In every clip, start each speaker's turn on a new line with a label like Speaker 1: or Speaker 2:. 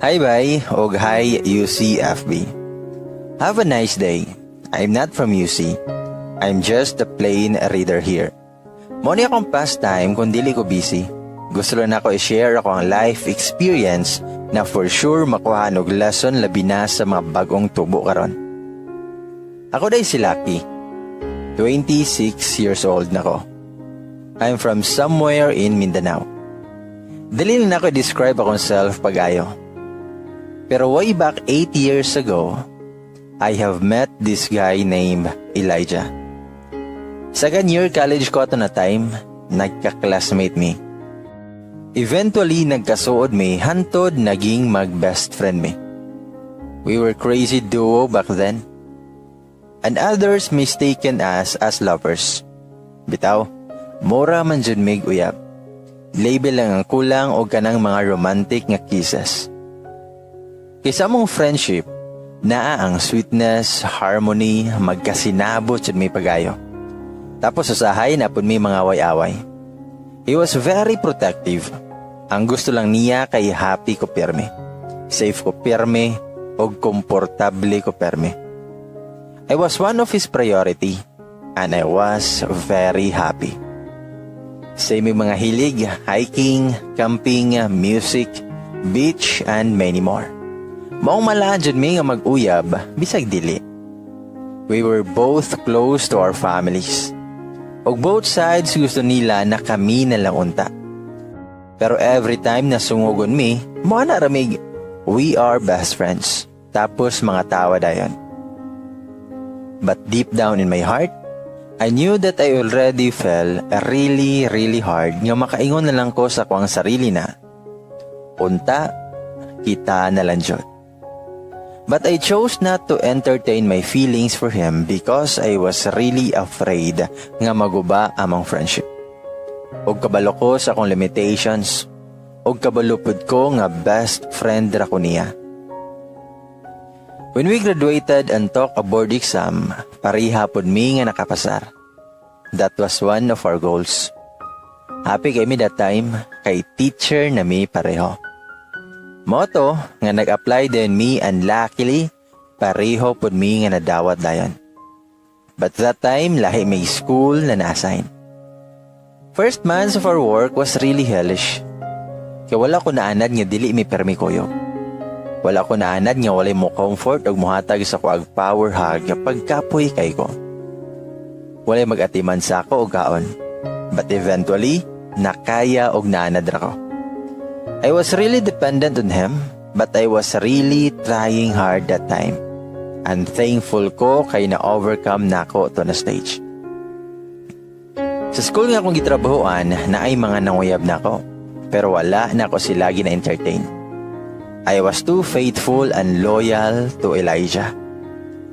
Speaker 1: Hi bai, og hi UCFB. Have a nice day. I'm not from UC. I'm just a plain reader here. Mao ni akong pastime kung dili ko busy. Gusto lang nako i-share akoang life experience na for sure makuha og lesson, labi na sa mga bagong tubo karon. Ako diay si Lucky. 26 years old na ko. I'm from somewhere in Mindanao. Dali na nako i-describe akong self pag-ayo. Pero way back 8 years ago, I have met this guy named Elijah. Second year college ko ato na time, nagka-classmate mi. Eventually, nagkasuod mi hantod naging mag-best friend mi. We were crazy duo back then. And others mistaken us as lovers. Bitaw, mura man jud mig uyab. Label lang ang kulang og kanang mga romantic nga kisses. Kay sa among friendship, naa ang sweetness, harmony, magkasinabot jud mi pag-ayo. Tapos usahay naa pud mi mga away-away. He was very protective. Ang gusto lang niya kay happy ko pirmi. Safe ko pirmi og komportable ko pirmi. I was one of his priority and I was very happy. Same yung mga hilig, hiking, camping, music, beach, and many more. Maong malaan jud mi nga mag-uyab, bisag dili. We were both close to our families. Og both sides gusto nila na kami na lang unta. Pero every time na sungugon mi, mo na ramig, "We are best friends." Tapos mga tawa dayon. But deep down in my heart, I knew that I already fell really, really hard nga makaingon na lang ko sa akoang sarili na, "Unta, kita na lang jud." But I chose not to entertain my feelings for him because I was really afraid nga maguba among friendship. Og kabalo ko sa akong limitations, og kabalo pud ko nga best friend ra ko niya. When we graduated and took a board exam, pareha pod mi nga nakapasar. That was one of our goals. Happy kami that time kay teacher na mi pareho. Mao to nga nag-apply din mi and luckily pareho pod mi nga nadawat dayon. But that time lahi may school na na-assign. First months of our work was really hellish. Kay wala ko naanad nga dili mi permi kuyog. Wala ko naanad nga walay mo comfort og mohatag sa akoag power hug kapag kapoy kay ko. Walay mag-atiman sa ako og kaon. But eventually, nakaya og naanad ra ko. I was really dependent on him, but I was really trying hard that time. And thankful ko kay na-overcome nako to na stage. Sa school nga akong gitrabahoan, naay mga nanguyab nako. Pero wala na ako sila gina-entertain. I was too faithful and loyal to Elijah.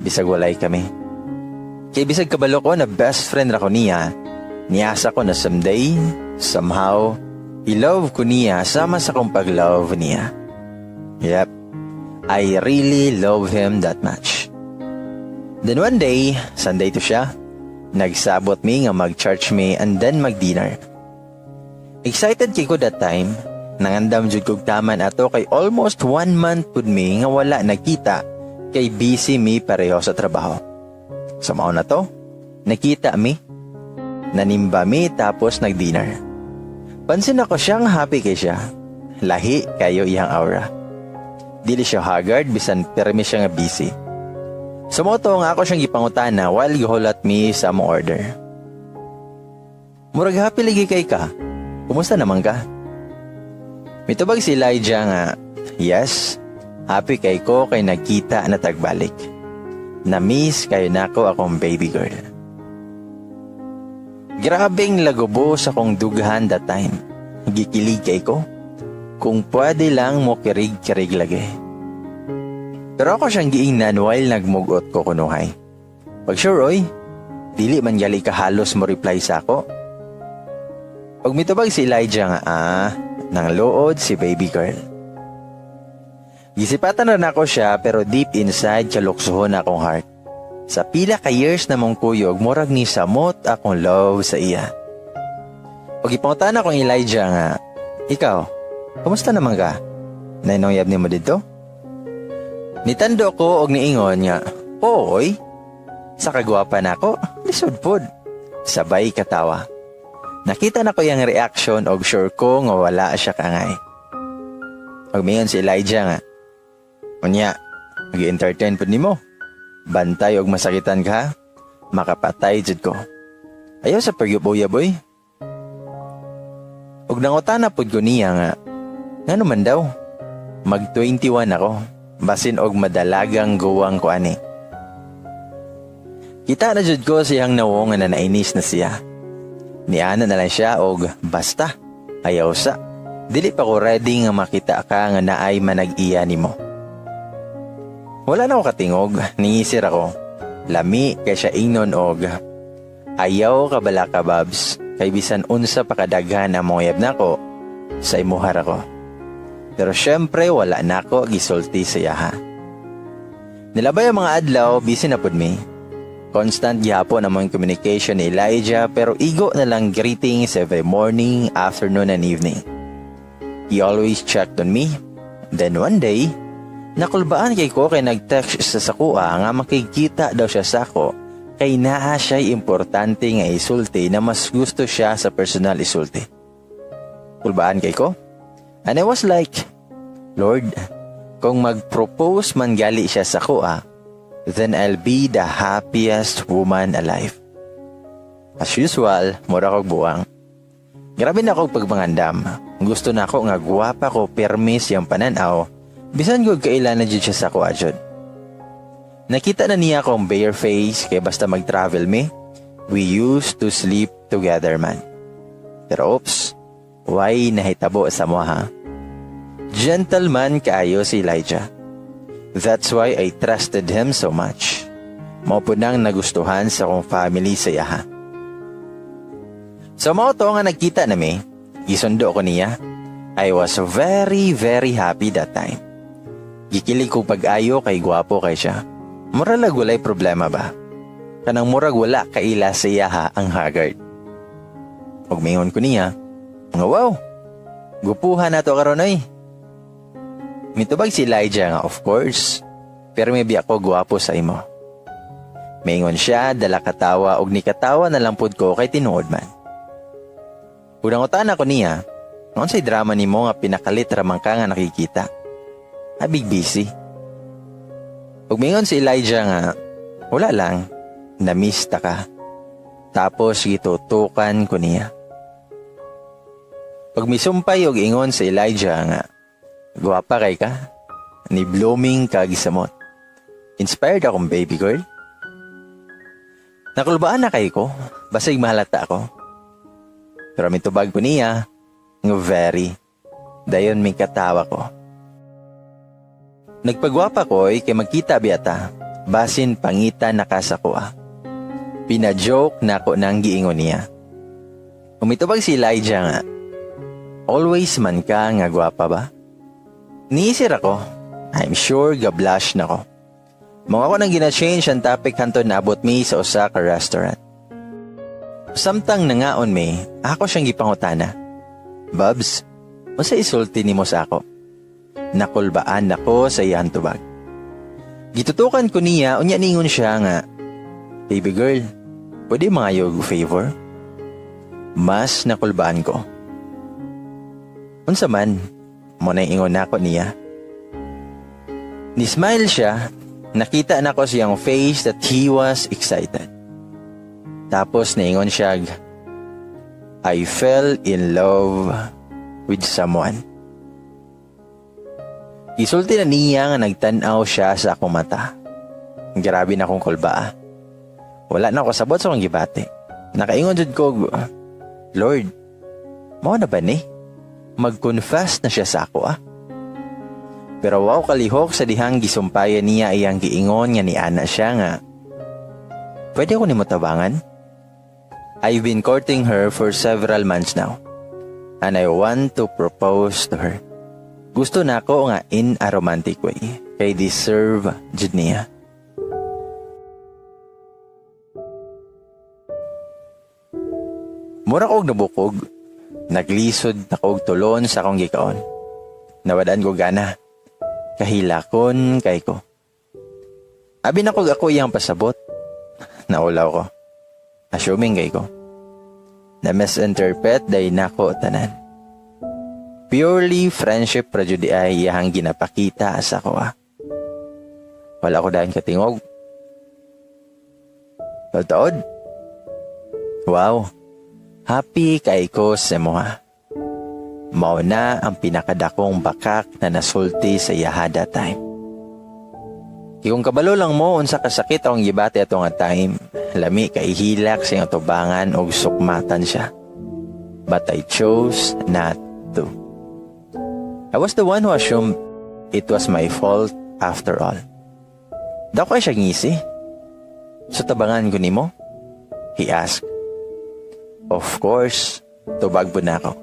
Speaker 1: Bisag walay kami. Kay bisag kabalo ko na best friend ra ko niya, niasa ko na someday, somehow, i-love ko niya sama sa akong pag-love niya. Yep, I really love him that much. Then one day, Sunday to siya, nagsabot mi nga mag-church mi and then mag-dinner. Excited kay ko that time, nangandam jud kog taman ato kay almost one month pud mi nga wala nagkita kay busy mi pareho sa trabaho. So mao na to, nakita mi, nanimba mi tapos nag-dinner. Pansin nako siyang happy kay siya. Lahi kayo iyang aura. Dili siya haggard bisan permi siya nga busy. So mao to nga ako siyang gipangutana while gihulat mi sa among order. "Murag happy lagi kay ka. Kumusta naman ka?" Mitubag si Elijah nga, "Yes, happy kay ko kay nagkita na tagbalik. Na-miss kayo nako akong baby girl." Grabeng lagubo sa kong dughan that time. Gikilig kay ko. Kung pwede lang mo kirig-kirig lagi. Pero ako siyang giingnan while nagmugot ko kunuhay. "Pag sure oy, dili man gali ka halos mo reply sa ako." Pag mitubag si Elijah nga, "Ah, nang luod si baby girl." Gisipatan na nako siya pero deep inside kaluksohon akong heart. Sa pila ka years na mong kuyog, murag ni samot akong love sa iya. Pag ipangutana akong Elijah nga, "Ikaw, kumusta naman ka?" Naa nang uyab nimo didto? Nitando ko og niingon nga, "Oy, sa kagwapa nako, lisod pod." Sabay katawa. Nakita nako iyang reaction og sure ko nga wala siya kaangay. Og miingon si Elijah nga, "Unya, mag-entertain pod nimo. Bantay og masakitan ka, makapatay jud ko. Ayaw sa pagyub-uyab, oy." Og nangutana pod ko niya nga, ngano man daw? Mag 21 ako, basin og madalagang guwang ko ani. Kita na jud ko siyang nawong nga nainis na siya. Niana na lang siya og, "Basta, ayaw sa. Dili pa ko ready nga makita ka nga naay manag-iya nimo." Wala na ako katingog, ningisir ako. Lami kay siya ingnon og, "Ayaw ka bala ka, Babs, kay bisan unsa pa kadaghan ang mga uyab nako, sa imuha ra ko." Pero syempre wala nako gisulti sa iyaha. Nilabay ang mga adlaw, busy na pud mi. Constant gihapon ang mga communication ni Elijah, pero igo na lang greetings every morning, afternoon and evening. He always checked on me. Then one day, nakulbaan kay ko kay nag-text siya sa akoa nga makikita daw siya sa ako kay naa siya'y importante nga isulti na mas gusto siya sa personal isulti. Kulbaan kay ko. And I was like, "Lord, kung mag-propose man gali siya sa akoa, then I'll be the happiest woman alive." As usual, mura kog buang. Grabe na akong pagmangandam. Gusto na ako nga gwapa ko permi siyang pananaw, bisan gud kaila na jud siya sa akoa jud. Nakita na niya akong bare face kay basta mag-travel mi, we used to sleep together man. Pero oops, why nahitabo sa mo ha? Gentleman kaayo si Elijah. That's why I trusted him so much. Mao po nang nagustuhan sa akong family sa iyaha. So mao to nga nagkita nami, gisundo ko niya. I was very, very happy that time. Gikilig ko pag-ayo kay gwapo kay siya. Mura lag walay problema ba? Kanang murag wala kaila sa iyaha ang haggard. Ug mingon ko niya, nga, "Wow, gupuhan na to karon oy." Mitubag si Elijah nga, "Of course, pero may biya ko gwapo sa imo." Mingon siya, dala katawa, og nikatawa na lang pud ko kay tinuod man. Unang utan ako niya, "Unsay drama nimo nga pinakalit ramang ka nga nakikita? Abig busy." Ug mingon si Elijah nga, "Wala lang, na-miss ta ka." Tapos gitutukan ko niya. Pag misumpay og ingon si Elijah nga, "Gwapa kay ka, ni blooming kag samot. Inspired akong baby girl." Nakulbaan na kay ko, basig mahalata ako. Pero mitubag ko niya, nga, "Very." Dayon may katawa ko. Nagpagwapa ko ay kay magkita biyata, basin pangita na ka sa kuha. Pina-joke na ko nang giingon niya. Umitubag si Elijah nga, "Always man ka nga gwapa ba?" Niisir ako, I'm sure ga-blush na ko. Mga ako nang gina-change ang topic hantod naabot mi sa usa ka restaurant. Samtang nangaon mi, ako siyang gipangutana. "Babs, unsa isulti nimo sa ako?" Nakulbaan ako sa iyang tubag. Gitutukan ko niya, unya ningon siya nga, "Baby girl, pwede mangayog favor?" Mas nakulbaan ko. "Unsa man?" Mo na ingon nako niya. Ni-smile siya, nakita nako siyang face that he was excited. Tapos naingon siya, "I fell in love with someone." Isulti na niya nga nagtanaw siya sa akong mata. Grabe na akong kulba. Wala na ako sabot sa akong gibati. Nakaingon jud ko, "Lord, mao na ba ni? Mag-confess na siya sa ako ah." Pero wow kalihok sa dihang gisumpayan niya iyang giingon nga niana siya nga, "Pwede ako nimo tabangan? I've been courting her for several months now. And I want to propose to her. Gusto na ako nga in a romantic way. Kay deserve jud niya." Mura kog nabukog. Naglisod na kog tulon sa akong gikaon. Nawadaan ko gana. Kahilakon kay ko. Abi na ko ako iyang pasabot. Naulaw ko. Assuming kay ko. Na misinterpret day nako tanan. Purely friendship ra jud ay iyang ginapakita sa ako ah. Wala ko dayon katingog. Taod. Wow. Happy kay ko sa imo ha. Mao na ang pinakadakong bakak na nasulti sa iyaha that time. Kay kung kabalo lang mo unsa kasakit akong gibati ato nga time, lami kay hilak sa iyang tubangan og sukmatan siya. But I chose not to. I was the one who assumed it was my fault after all. Dako kay siya ngisi. "So tabangan ko nimo?" he asked. "Of course," tubag po nako.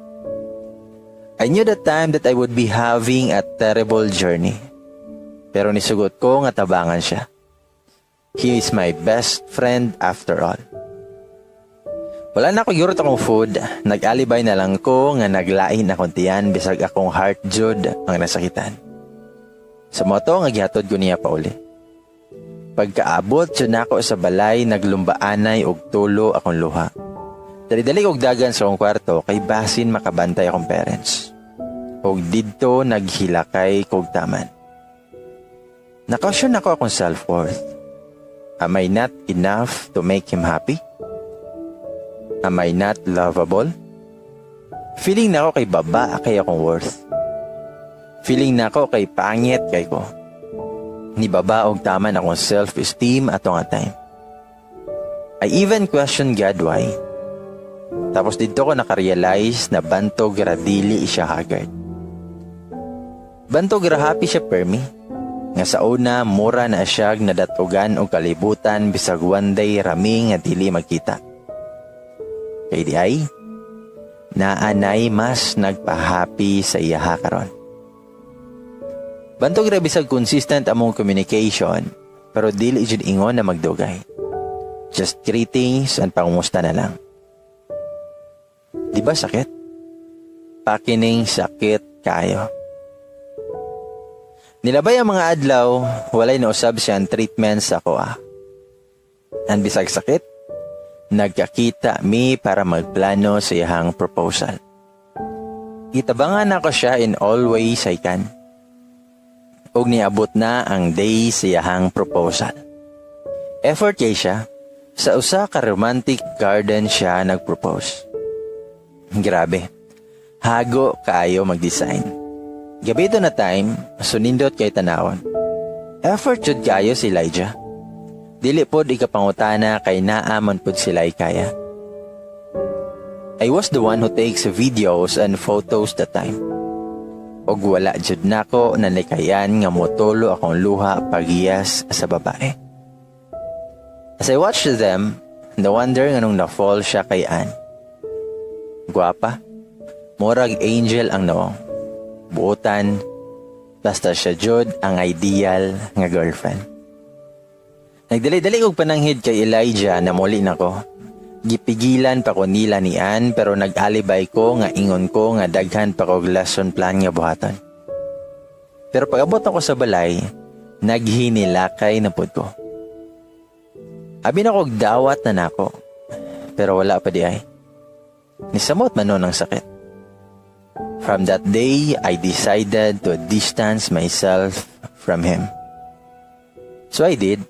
Speaker 1: I knew that time that I would be having a terrible journey. Pero nisugot ko nga tabangan siya. He is my best friend after all. Wala na ako giurot akong food. Nag-alibay na lang ko nga naglain akong tiyan bisag akong heart jud ang nasakitan. Sa mao to nga gihatod ko niya pauli. Pagkaabot jud nako sa balay, naglumbaanay og tulo akong luha. Dali-dali og dagan sa akong kwarto kay basin makabantay akong parents. Og didto naghilakay kog taman. Na-question nako akong self-worth. Am I not enough to make him happy? Am I not lovable? Feeling nako kay baba kay akong worth. Feeling nako kay pangit kay ko. Nibaba og taman akong self-esteem ato nga time. I even questioned God why. Tapos didto ko nakarealize na bantog ra dili siya haggard. Bantog ra happy siya permi. Nga sa una mura na siya nadatugan og kalibutan bisag one day rami nga dili magkita. Kay di ay naanay mas nagpa-happy sa iyaha karon. Bantog ra bisag consistent among communication, pero dili jud ingon na magdugay. Just greetings and pangumusta na lang. Di ba sakit? Pakining sakit kayo. Nilabay ang mga adlaw, walay nausab siya ang treatment sa akoa. And bisag sakit, nagkakita mi para magplano sa iyahang proposal. Gitabangan nako siya in all ways I can. Ug niabot na ang day sa iyahang proposal. Effort kay siya, sa usa ka romantic garden siya nagpropose. Grabe. Hago kaayo mag-design. Gabi to na time, sunindot kay tanawon. Effort jud kaayo si Elijah. Dili pod ikapangutana kay naa man pod sila kaya. I was the one who takes videos and photos that time. Og wala jud nako nalikayan nga motulo akong luha pagiyas sa babae. As I watched them, no wonder nganong na-fall siya kay Ann. Guwapa. Murag angel ang nawong. Buotan, basta siya jud ang ideal nga girlfriend. Nagdali-dali og pananghid kay Elijah na muli nako. Gipigilan pa ko nila ni Ann pero nag-alibay ko nga ingon ko nga daghan pa kog lesson plan nga buhaton. Pero pag-abot ako sa balay, naghinilakay na pud ko. Abi na kog dawat na nako, pero wala pa di ay. Nisamot man nun ang sakit. From that day, I decided to distance myself from him. So I did.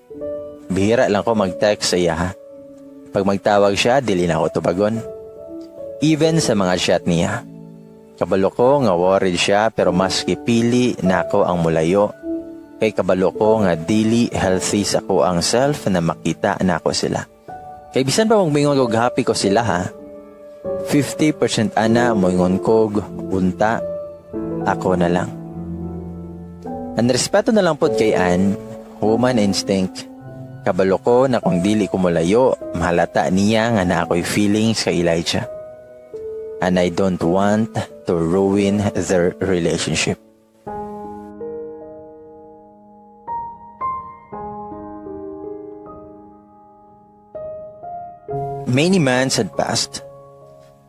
Speaker 1: Bihira lang ko mag-text sa iya ha. Pag magtawag siya, dili na ako tubagon. Even sa mga chat niya. Kabalo ko nga worried siya pero mas gipili nako ang mulayo kay kabalo ko nga dili healthy sa ko ang self na makita nako sila. Kay bisan pa mong mingon og happy ko sila ha, 50% ana moingon kog unta ako na lang. Ang respeto na lang pod kay Ann, woman instinct. Kabalo ko na kung dili ko molayo, mahalata niya nga na ako'y feelings kay Elijah. And I don't want to ruin their relationship. Many months had passed.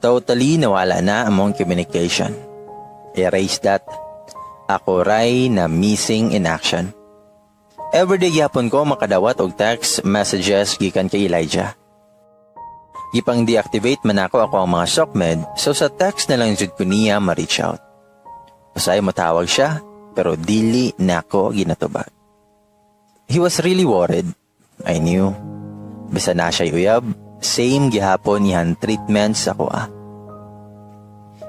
Speaker 1: Totally nawala na among communication. Erase that. Ako ray na missing in action. Everyday gyapon ko makadawat og text messages gikan kay Elijah. Gipang deactivate man ako akong mga socmed, so sa text na lang jud ko niya ma-reach out. Usahay motawag siya, pero dili nako ginatubag. He was really worried. I knew. Bisan naa siya uyab, same gihapon iyang treatment sa akoa.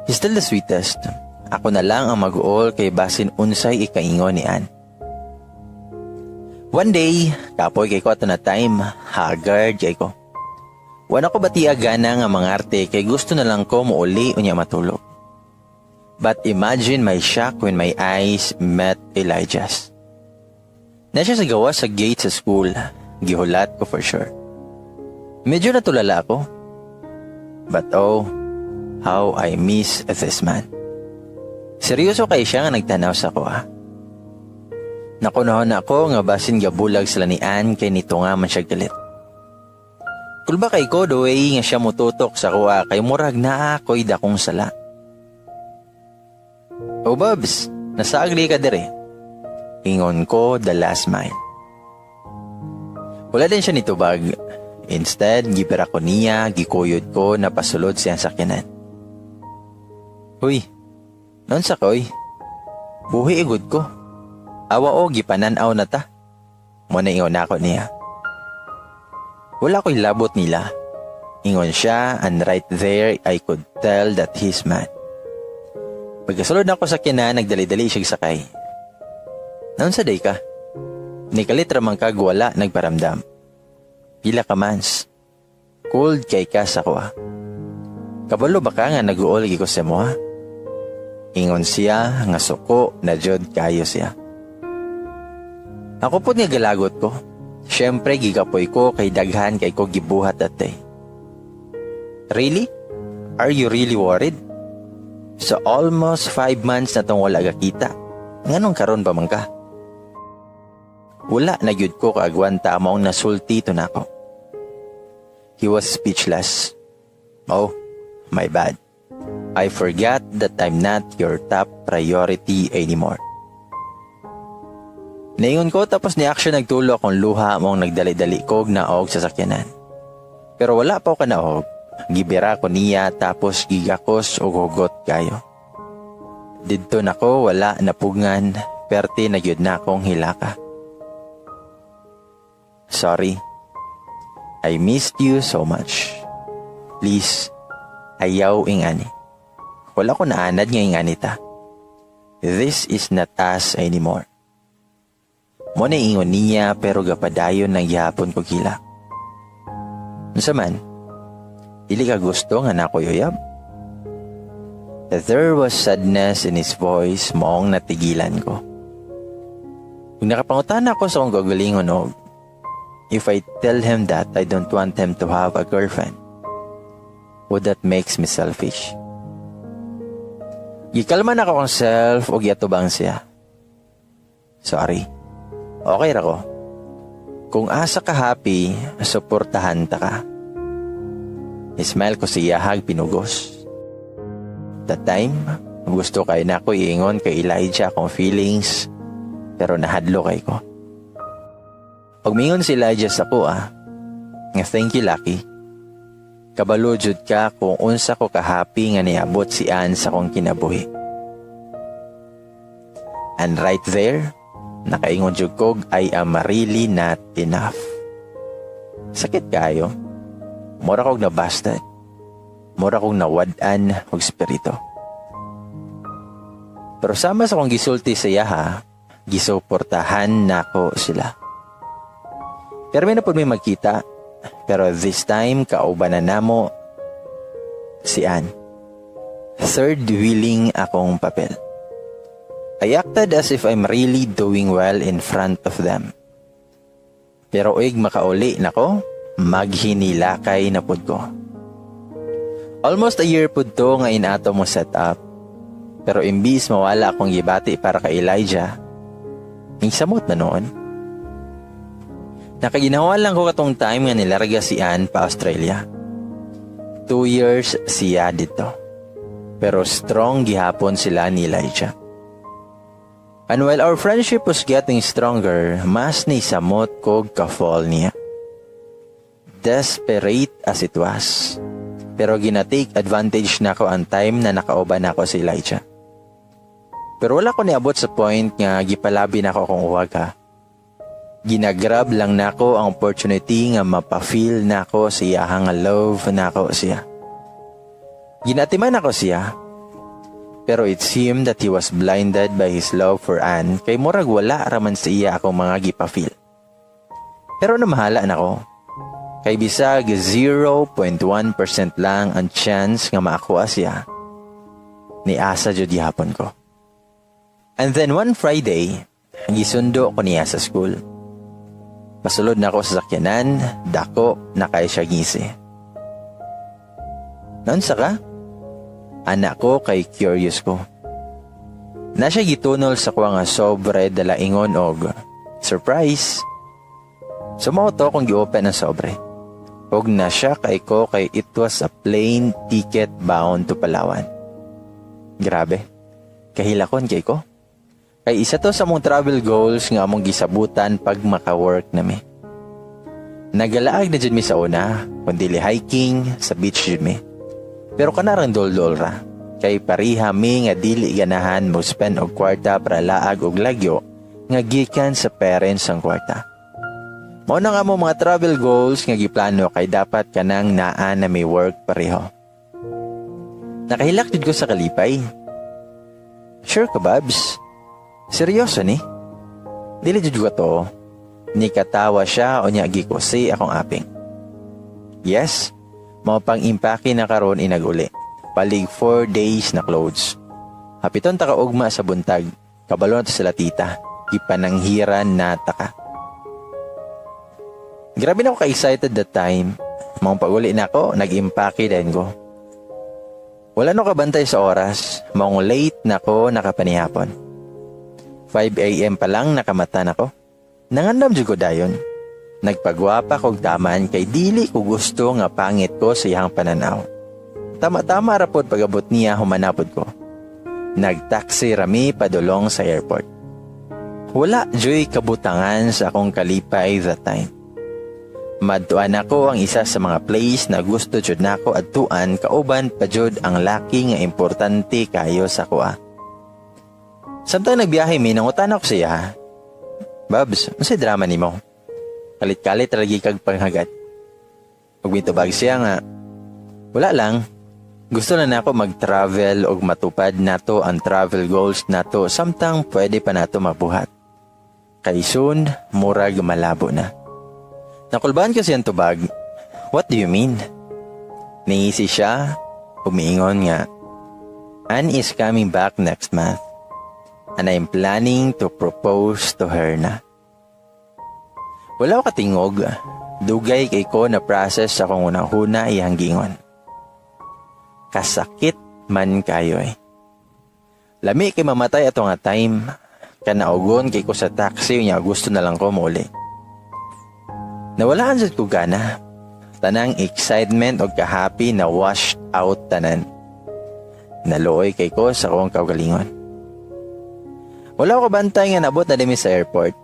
Speaker 1: He's still the sweetest. Ako na lang ang mag-uol kay basin unsay ikaingon ni Ann. One day, kapoy kay ko ato na time, haggard kay ko. Wala ko bati gana nga mangarte kay gusto na lang ko muuli unya matulog. But imagine my shock when my eyes met Elijah's. Naa siya sa gawas sa gate sa school. Gihulat ko for sure. Medyo natulala ako. But oh, how I miss this man. Seryoso kay siya nga nagtanaw sa akoa. Nakunahon ako nga basin gabulag sila ni Ann kay nito nga man siya galit. Kulba kay ko the way nga siya mututok sa akoa kay murag naa ko'y dakong sala. "Oh Babs, nasaagli ka dire," ingon ko the last smile. Wala din siya nitubag. Instead, gibira ko niya, gikuyod ko na pasulod siyang sakyanan. "Huy, naunsa ka oy? Buhi igud ko. Awa o, gipananaw na ta." Mao na ingon ako niya. "Wala ko'y labot nila," ingon siya, and right there I could tell that he's mad. Pagkasulod nako sa sakyanan, nagdali-dali siya sakay. "Naunsa day ka? Nikalit ra man kag wala nagparamdam. Pila ka months. Cold kay ka sa akoa. Kabalo ba ka nga nag-uol ko sa imo, ha?" Ingon siya nga suko na jud kayo siya. Ako pod nga galagot ko. Siyempre gigapoy ko kay daghan kay ko gibuhat that day. "Really? Are you really worried? So almost 5 months na tong wala gakita. Nganong karon pa man ka?" Wala na gyud ko kaagwanta maong nasulti to nako. He was speechless. "Oh, my bad. I forgot that I'm not your top priority anymore." Naingon ko tapos ni action nagtulo akong luha maong nagdali-dali kog naog sa sakyanan. Pero wala pa ko kanaog. Gibira ko niya tapos gigakos og hugot kayo. Didto nako wala napugngan, perti na gyud na akong hilaka. "Sorry. I missed you so much. Please, ayaw ingani. Wala ko naanad nga ingani ta. This is not us anymore." Mao na ingon niya pero gapadayon ng gihapon ko gila. "Unsa man? Dili ka gusto nga nako uyab?" There was sadness in his voice maong natigilan ko. Kung nakapangutana ako sa akong kaugalingon og if I tell him that I don't want him to have a girlfriend, would that makes me selfish? Gikalma na ko akong self og giatubang siya. "Sorry. Okay ra ko. Kung asa ka happy, suportahan ta ka." Smile ko siya hag pinugos. That time, gusto kay na ako iingon kay Elijah akong feelings, pero nahadlo kay ko. Pag mingon si Elijah sa akoa, nga "Thank you, Lucky. Kabalo jud ka kung unsa ko ka-happy nga niabot si Ann sa akong kinabuhi." And right there, nakaingon jud kog I am really not enough. Sakit kayo. Mura kog nabasted. Mura kog nawad-an og espiritu. Pero sama sa akong gisulti sa iyaha, gisuportahan nako sila. Pero may na pud may magkita. Pero this time, kauban na namo si Ann. Third wheeling akong papel. I acted as if I'm really doing well in front of them. Pero uig makauli nako, maghinilakay na pud ko. Almost a year pud to nga inato mo set up. Pero imbis mawala akong gibati para kay Elijah, samot na noon. Nakaginawa lang ko katong time nga nilarga si Ann pa Australia. 2 years siya dito. Pero strong gihapon sila ni Elijah. And while our friendship was getting stronger, mas ni samot kog ka-fall niya. Desperate as it was. Pero gina-take advantage nako ang time na nakauban nako si Elijah. Pero wala ko niabot sa point nga gipalabi nako akong uwag ha. Ginagrab lang nako ang opportunity nga mapa-feel nako siya nga love nako siya. Ginatiman nako siya. Pero it seemed that he was blinded by his love for Anne kay murag wala raman sa iya akong mga gipa-feel. Pero namahala nako. Kay bisag 0.1% lang ang chance nga maakuha siya. Niasa jud gihapon ko. And then one Friday, gisundo ko niya sa school. Pasulod na ako sa sakyanan, dako na kay siya ngisi. "Naunsa ka?" ana ko kay curious ko. Na siya gitunol sa kuha nga sobre dala ingon og, "Surprise!" So mao to kung gi-open ang sobre. Og na siya kay ko kay it was a plane ticket bound to Palawan. Grabe. Kahilakon kay ko. Kay isa to sa among travel goals nga among gisabutan pag maka-work nami. Nagalaag na jud mi sa una, kung dili hiking, sa beach jud mi. Pero kanarang dol-dol ra. Kay pariha mi nga dili ganahan mo spend og kwarta para laag og lagyo nga gikan sa parents ang kwarta. Mao na nga mo mga travel goals nga giplano kay dapat kanang naa na may work pareho. Nakahilak jud ko sa kalipay. "Sure ka, Babs? Seryoso ni? Dili jud ko to." Ni katawa siya o niya gikusi akong aping. "Yes, mao pang impake na karon inaguli. Palig 4 days na clothes. Hapiton ta ka ugma sa buntag. Kabalo na to sila tita. Gipananghiran na ta ka." Grabe na ako ka-excited that time. Maong pag-uli na ako, nag-impake din ko. Wala no kabantay sa oras, maong late na ko nakapanihapon. 5 a.m. pa lang nakamata na ko. Nangandam jud ko dayon. Nagpagwapa kog taman kay dili ko gusto nga pangit ko sa iyang pananaw. Tama-tama ra pod pag-abot niya, humanapod ko. Nagtaxi rami padulong sa airport. Wala juy kabutangan sa akong kalipay that time. Madtuan ako ang isa sa mga place na gusto jud nako adtuan kauban pa jud ang laki nga importante kayo sa kuha. Samtang nagbiyahe mi, nangutan ako siya. "Babs, unsay drama nimo? Kalit-kalit lagi kag panghagat." Ug mitubag siya nga, "Wala lang. Gusto na nako mag-travel og matupad nato ang travel goals nato samtang pwede pa nato mabuhat. Kay soon, murag malabo na." Nakulbaan kasi ang tubag. "What do you mean?" Nangisi siya, umiingon nga, "Anne is coming back next month. And I'm planning to propose to her na." Wala ko katingog. Dugay kay ko na process sa akong unang huna iyang gingon. Kasakit man kayo eh. Lami kay mamatay ato nga time. Kanaugon kay ko sa taxi niya, gusto na lang ko muli. Nawalaan sad ko gana. Tanang excitement og kahappy na washed out tanan. Naluoy kay ko sa akong kaugalingon. Wala ko bantay nga nabot na dimi sa airport.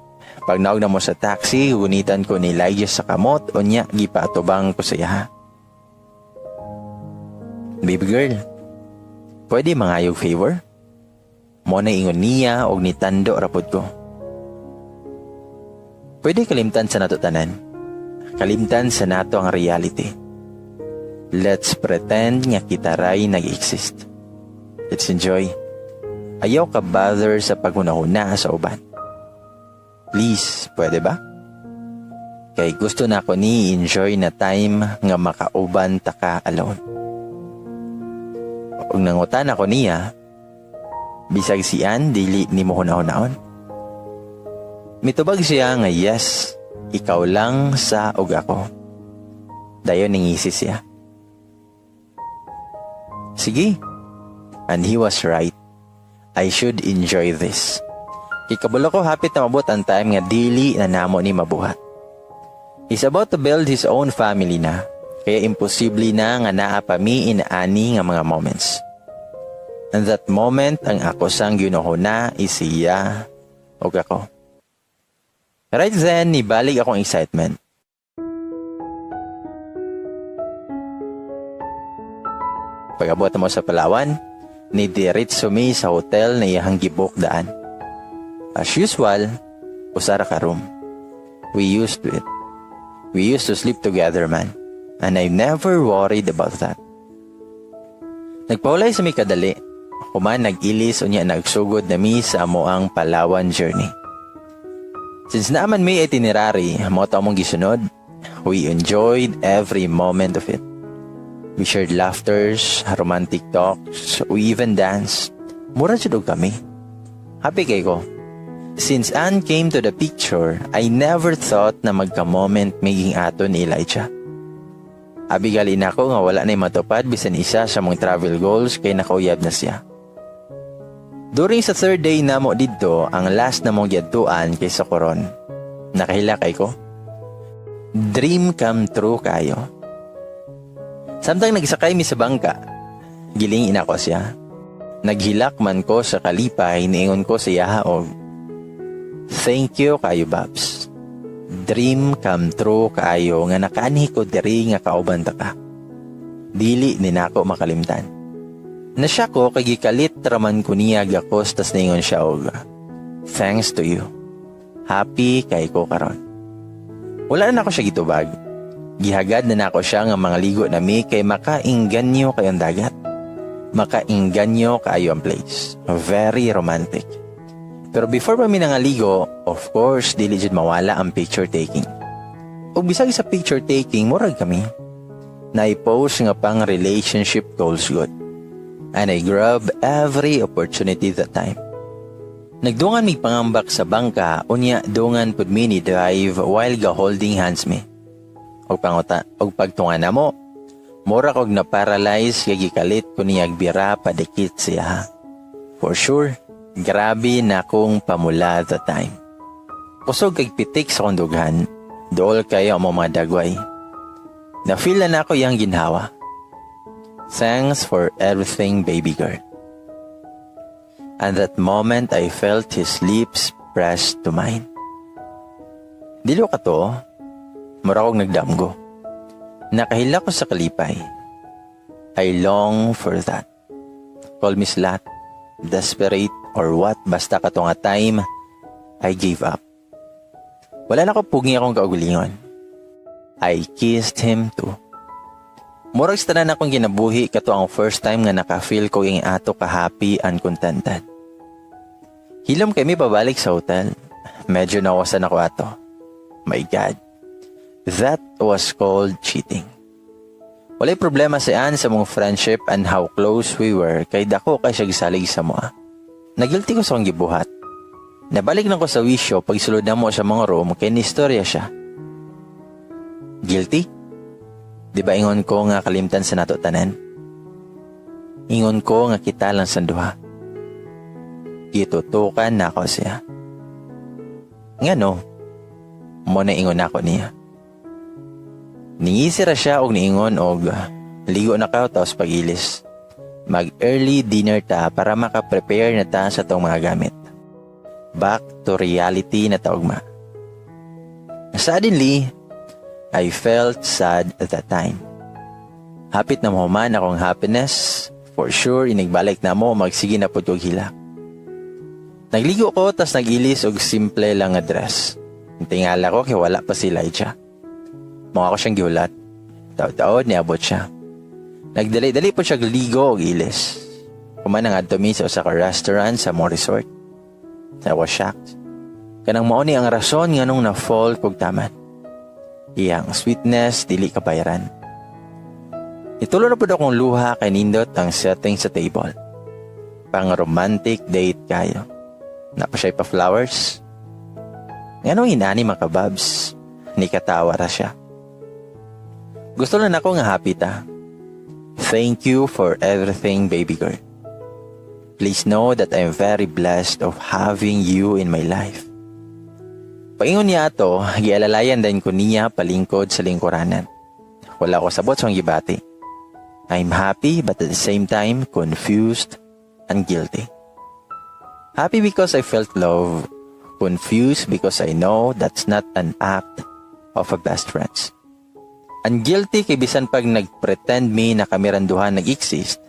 Speaker 1: Pag naog na mo sa taxi, gunitan ko ni Elijah sa kamot o niya gipaatubang ko sa iya. "Baby girl, pwede mangayog favor?" Mo na ingon niya og nitando rapod ko. "Pwede kalimtan sa nato tanan. Kalimtan sa nato ang reality. Let's pretend nga kita ray nag-exist. Let's enjoy. Ayaw ka bother sa paghuna-huna sa uban. Please, pwede ba? Kay gusto na ako ni enjoy na time nga makauban ta ka alone." Ug nangutan ako niya, "Bisag si Ann dili ni mo hunahunahon?" Mitubag siya nga, "Yes, ikaw lang sa ug ako." Dayon ningisi siya. Sige. And he was right. I should enjoy this. Kay kabalo ko hapit na mabot ang time nga dili na namo ni mabuhat. He's about to build his own family na. Kaya imposible na nga naa pa mi inaani nga mga moments. And that moment ang ako sang ginuhuna is siya Og ako. Right then, nibalik akong excitement. Pag-abot mo sa Palawan, ni diretso mi sa hotel na iyahang gi-book daan. As usual, usa ra ka room. We used to it. We used to sleep together, man. And I never worried about that. Nagpahulay sa mi kadali. Human nag-ilis unya nagsugod na mi sa amoang Palawan journey. Since naa man may itinerary, mao to among gisunod, we enjoyed every moment of it. We shared laughters, romantic talks, we even danced. Mura jud og kami. Happy kay ko. Since Anne came to the picture, I never thought na magka-moment maging ato ni Elijah. Abi gali nako nga wala na matupad bisan isa sa mong travel goals kay nakauyab na siya. During sa third day namo didto, ang last na mong giadtuan kay sa Coron. Nakahilak kay ko. Dream come true kayo. Samtang nagsakay mi sa bangka, giling ina ko siya. Naghilak man ko sa kalipay, niingon ko sa iyaha og, "Thank you kayo, Babs. Dream come true kaayo nga nakaanhi ko diri nga kauban ta ka. Dili ni nako makalimtan." Nasya ko kay gikalit raman ko niya gakos, tas ningon siya og, "Thanks to you. Happy kay ko karon." Wala na nako siya gitubag. Gihagad na nako siya nga mga ligo na mi kay makainganyo kayong dagat. Makainganyo kaayo ang place. Very romantic. Pero before pa mi nangaligo, of course, dili jud mawala ang picture taking. Ug bisag sa picture taking, murag kami. Na-post nga pang relationship goals good. And I grab every opportunity that time. Nagdungan mi pangambak sa bangka, unya dungan pud mi ni drive while ga holding hands mi. Og panguta, og pagtunga namo, mura kog na paralyze kay gikalit ko niyag bira padikit siya. For sure, grabe na akong pamula that time. Kusog kay pitik sa akong dughan, dool kayo ang mga dagway. Na-feel na nako yang ginhawa. Thanks for everything, baby girl. And that moment I felt his lips pressed to mine. Dilo ka to, mura kong nagdamgo. Nakahilak ko sa kalipay. I long for that. Call me slut, desperate, or what, basta kato nga time, I gave up. Wala na ko pugi akong kaugalingon. I kissed him too. Murag sa tanan akong ginabuhi, kato ang first time nga naka-feel ko yung ato ka happy and contented. Hilom kami pabalik sa hotel. Medyo nawasan ako ato. My God. That was called cheating. Walay problema si Ann sa mong friendship and how close we were kay dako kay siya gisalig sa moa. Nagilty ko sa akong gibuhat. Nabalik na ko sa wisyo pagsulod na mo sa mga room kay nistorya siya. Guilty? Di ba ingon ko nga kalimtan sa nato tanan? Ingon ko nga kita lang sa duha. Gitutukan na ako siya. Nga no, mo na ingon ako niya. Ningisira siya og niingon og, "Ligo na ka tapos pag-ilis. Mag-early dinner ta para maka-prepare na ta sa tong mga gamit. Back to reality na ta ugma." Suddenly, I felt sad at that time. Hapit na mahuman akong happiness, for sure inigbalik na mo magsige na pud kog hilak. Nagligo ko tas nag-ilis og simple lang nga dress. Tingala ko kay wala pa si Elijah. Mao ako siyang gihulat. Taod-taod niabot siya. Nagdali-dali po siya ligo og ilis. Human ngadto mi sa usa ka restaurant sa mo resort. I was shocked. Kanang mao ni ang rason nganong na-fall kog tamad. Iyang sweetness dili kabayaran. Itulo na pud akong luha kay nindot ang setting sa table. Pang romantic date kayo. Naa pa siya pa flowers. Nganong inani, mga kababs? Ni katawa ra siya. Gusto lang ako nga happy ta. Thank you for everything, baby girl. Please know that I'm very blessed of having you in my life. Paingon niya ato, gialalayan din ko niya palingkod sa lingkuranan. Wala ko sabot sa gibati. I'm happy but at the same time confused and guilty. Happy because I felt love, Confused because I know that's not an act of a best friends. And guilty kay bisan pag nagpretend mi na kami rang duha nag-exist,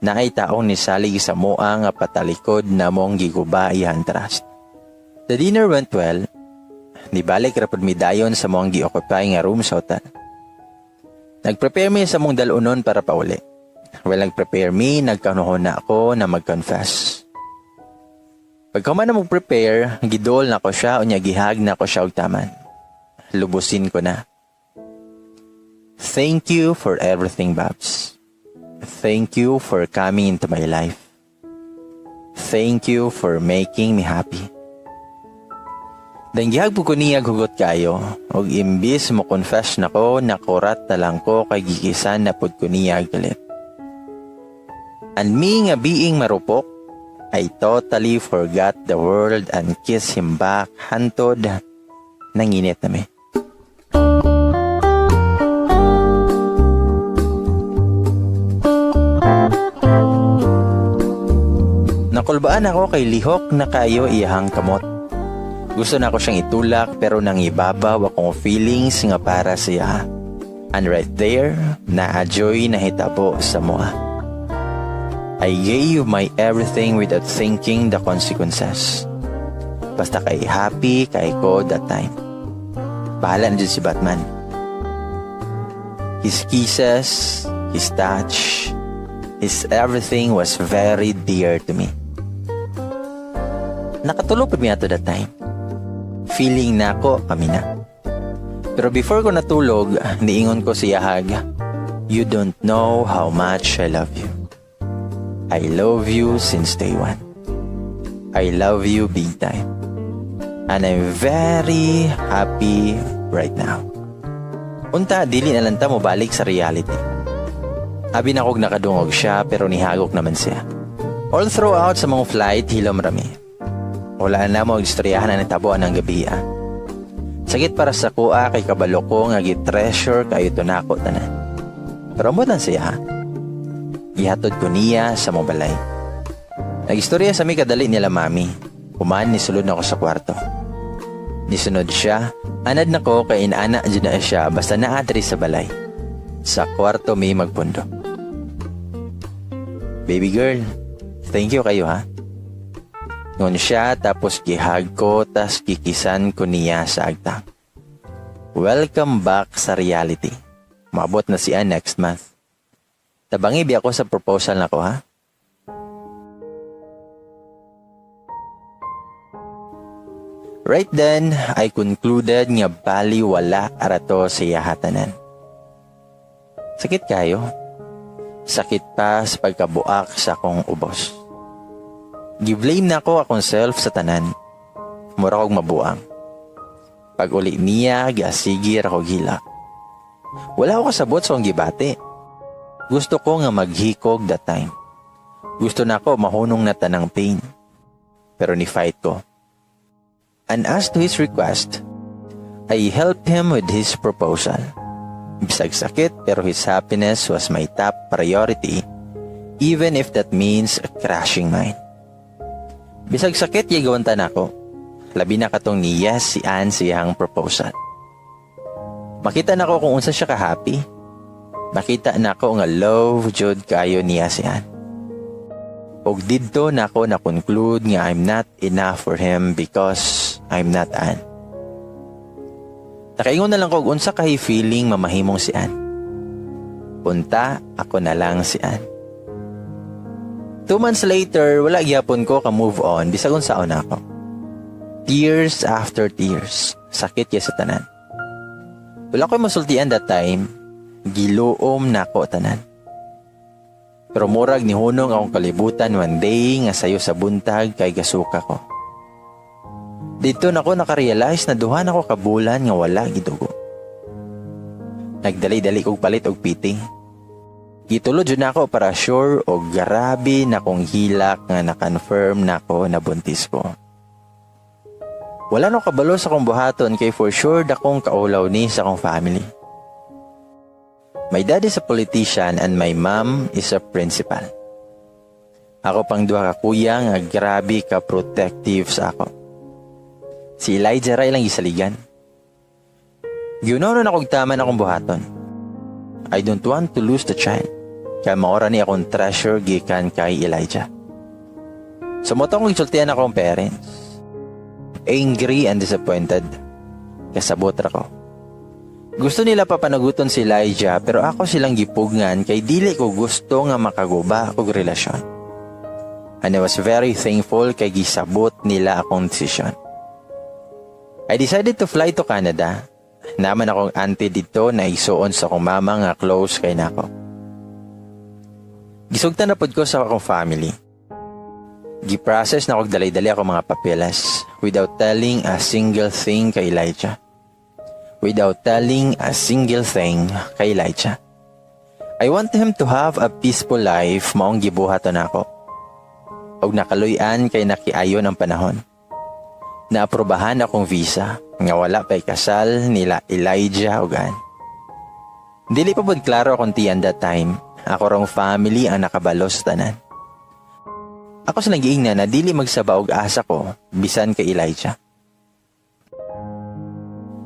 Speaker 1: naay taong nisalig sa amoa nga patalikod namong giguba iyang trust. The dinner went well. Nibalik ra pud mi dayon sa among gi-occupy nga room sa hotel. Nag-prepare mi sa among dal-onon para pauli. Well, nag-prepare mi, nagkanuhon na ako na mag-confess. Pagkahuman na mag-prepare, gidol na ko siya unya gi-hug na ko siya og taman. Lubusin ko na. "Thank you for everything, Babs. Thank you for coming into my life. Thank you for making me happy." Then gi-hug pud ko niya hugot kayo, ug imbis mo confess na ko, nakurat na lang ko kay gi-kiss-an na pud ko niya galit. And me nga being marupok, I totally forgot the world and kiss him back hantod nanginit na mi. Nakulbaan ako kay lihok na kayo iyahang kamot. Gusto na ako siyang itulak pero nangibabaw akong feelings nga para siya. And right there, naa juy nahitabo sa amoa. I gave my everything without thinking the consequences. Basta kay happy kay ko that time. Bahala na dyan si Batman. His kisses, his touch, his everything was very dear to me. Nakatulog pa mi ato that time. Feeling na ako kami na. Pero before ko natulog, niingon ko sa iyahag, "You don't know how much I love you. I love you since day one. I love you big time. And I'm very happy right now. Unta, dili na lang ta mo balik sa reality." Abi na kog nakadungog siya pero nihagok naman siya. All throughout sa mga flight, hilom rami. Wala na mo istoryahan ang nitabo ang gabi ah. Sakit para sa kuha kay kabalo ko nga gi-treasure kayo to nako tanan. Pero mo lang siya ha. Gihatod ko niya sa mo balay. Nagistorya sa mi kadali nila mami. Human nisulod na ako sa kwarto. Nisunod siya, anad na ko kay inana jud na siya basta naa diri sa balay. Sa kwarto mi magpundo. "Baby girl, thank you kayo ha." Ngon siya tapos gi-hug ko tas gi-kiss-an ko niya sa agtang. Welcome back sa reality. Maabot na siya next month. Tabangi bi ako sa proposal nako ha. Right then, I concluded nga bali wala arato sa iyahatanan. Sakit kayo. Sakit pa sa pagkabuak sa akong ubos. Gi-blame na ako akong self sa tanan. Mura kog mabuang. Pag uli niya, giasigi ra ko gilak. Wala ako kasabot sa akong gibati. Gusto ko nga maghikog that time. Gusto na ako mahunong na tanang pain. Pero ni fight ko. And as to his request, I helped him with his proposal. Bisag sakit pero his happiness was my top priority, even if that means crashing mine. Bisag sakit, gigawanta na ako. Labi na katong ni yes si Ann siyang proposal. Makita na ko kung unsa siya ka-happy. Makita na ko nga love jud kayo niya si Ann. Og didto na ako na conclude nga I'm not enough for him because I'm not Ann. Nakaingon na lang ko og unsa kay feeling mamahimong si Ann. Punta ako na lang si Ann. 2 months later, wala gyapon ko ka-move on bisag unsaon ako. Tears after tears. Sakit kay sa tanan. Wala ko'y masultian that time. Giluom na ko tanan. Pero murag nihunong akong kalibutan one day nga sayo sa buntag kay gasuka ko. Dito na ko nakarealize na duha na ko kabulan nga wala gidugo. Nagdali-dali kog palit og piti. Gitulod jud nako para sure og grabe na kong hilak nga na-confirm nako na buntis ko. Wala no kabalo sa akong buhaton kay for sure dakong kaulaw ni sa akong family. My dad is a politician and my mom is a principal. Ako pang duha ka kuya nga grabe ka protective sa ako. Si Elijah ra ilang gisaligan. Giunahon nakog tama na akong buhaton. I don't want to lose the child. Kay mao ra ni akong treasure gikan kay Elijah. So mao to akong gisultihan akong parents. Angry and disappointed. Kasabot ra ko. Gusto nila papanaguton si Elijah, pero ako silang gipugngan kay dili ko gusto nga makaguba og relasyon. And I was very thankful kay gisabot nila akong desisyon. I decided to fly to Canada. Naa man akong auntie didto na igsuon sa akong mama nga close kay nako. Gisugtan na pod ko sa akong family. Gi-process na kog dali-dali ako mga papeles without telling a single thing kay Elijah. Without telling a single thing kay Elijah. I want him to have a peaceful life, maong gibuhaton nako. Og nakaluy-an kay nakiayon ang panahon. Naaprobahan akong visa nga wala pa'y kasal nila Elijah ug Ann. Dili pa pud klaro akong tiyan that time. Ako rong family ang nakabalo sa tanan. Ako sa giingnan na dili magsaba og asa ko bisan kay Elijah.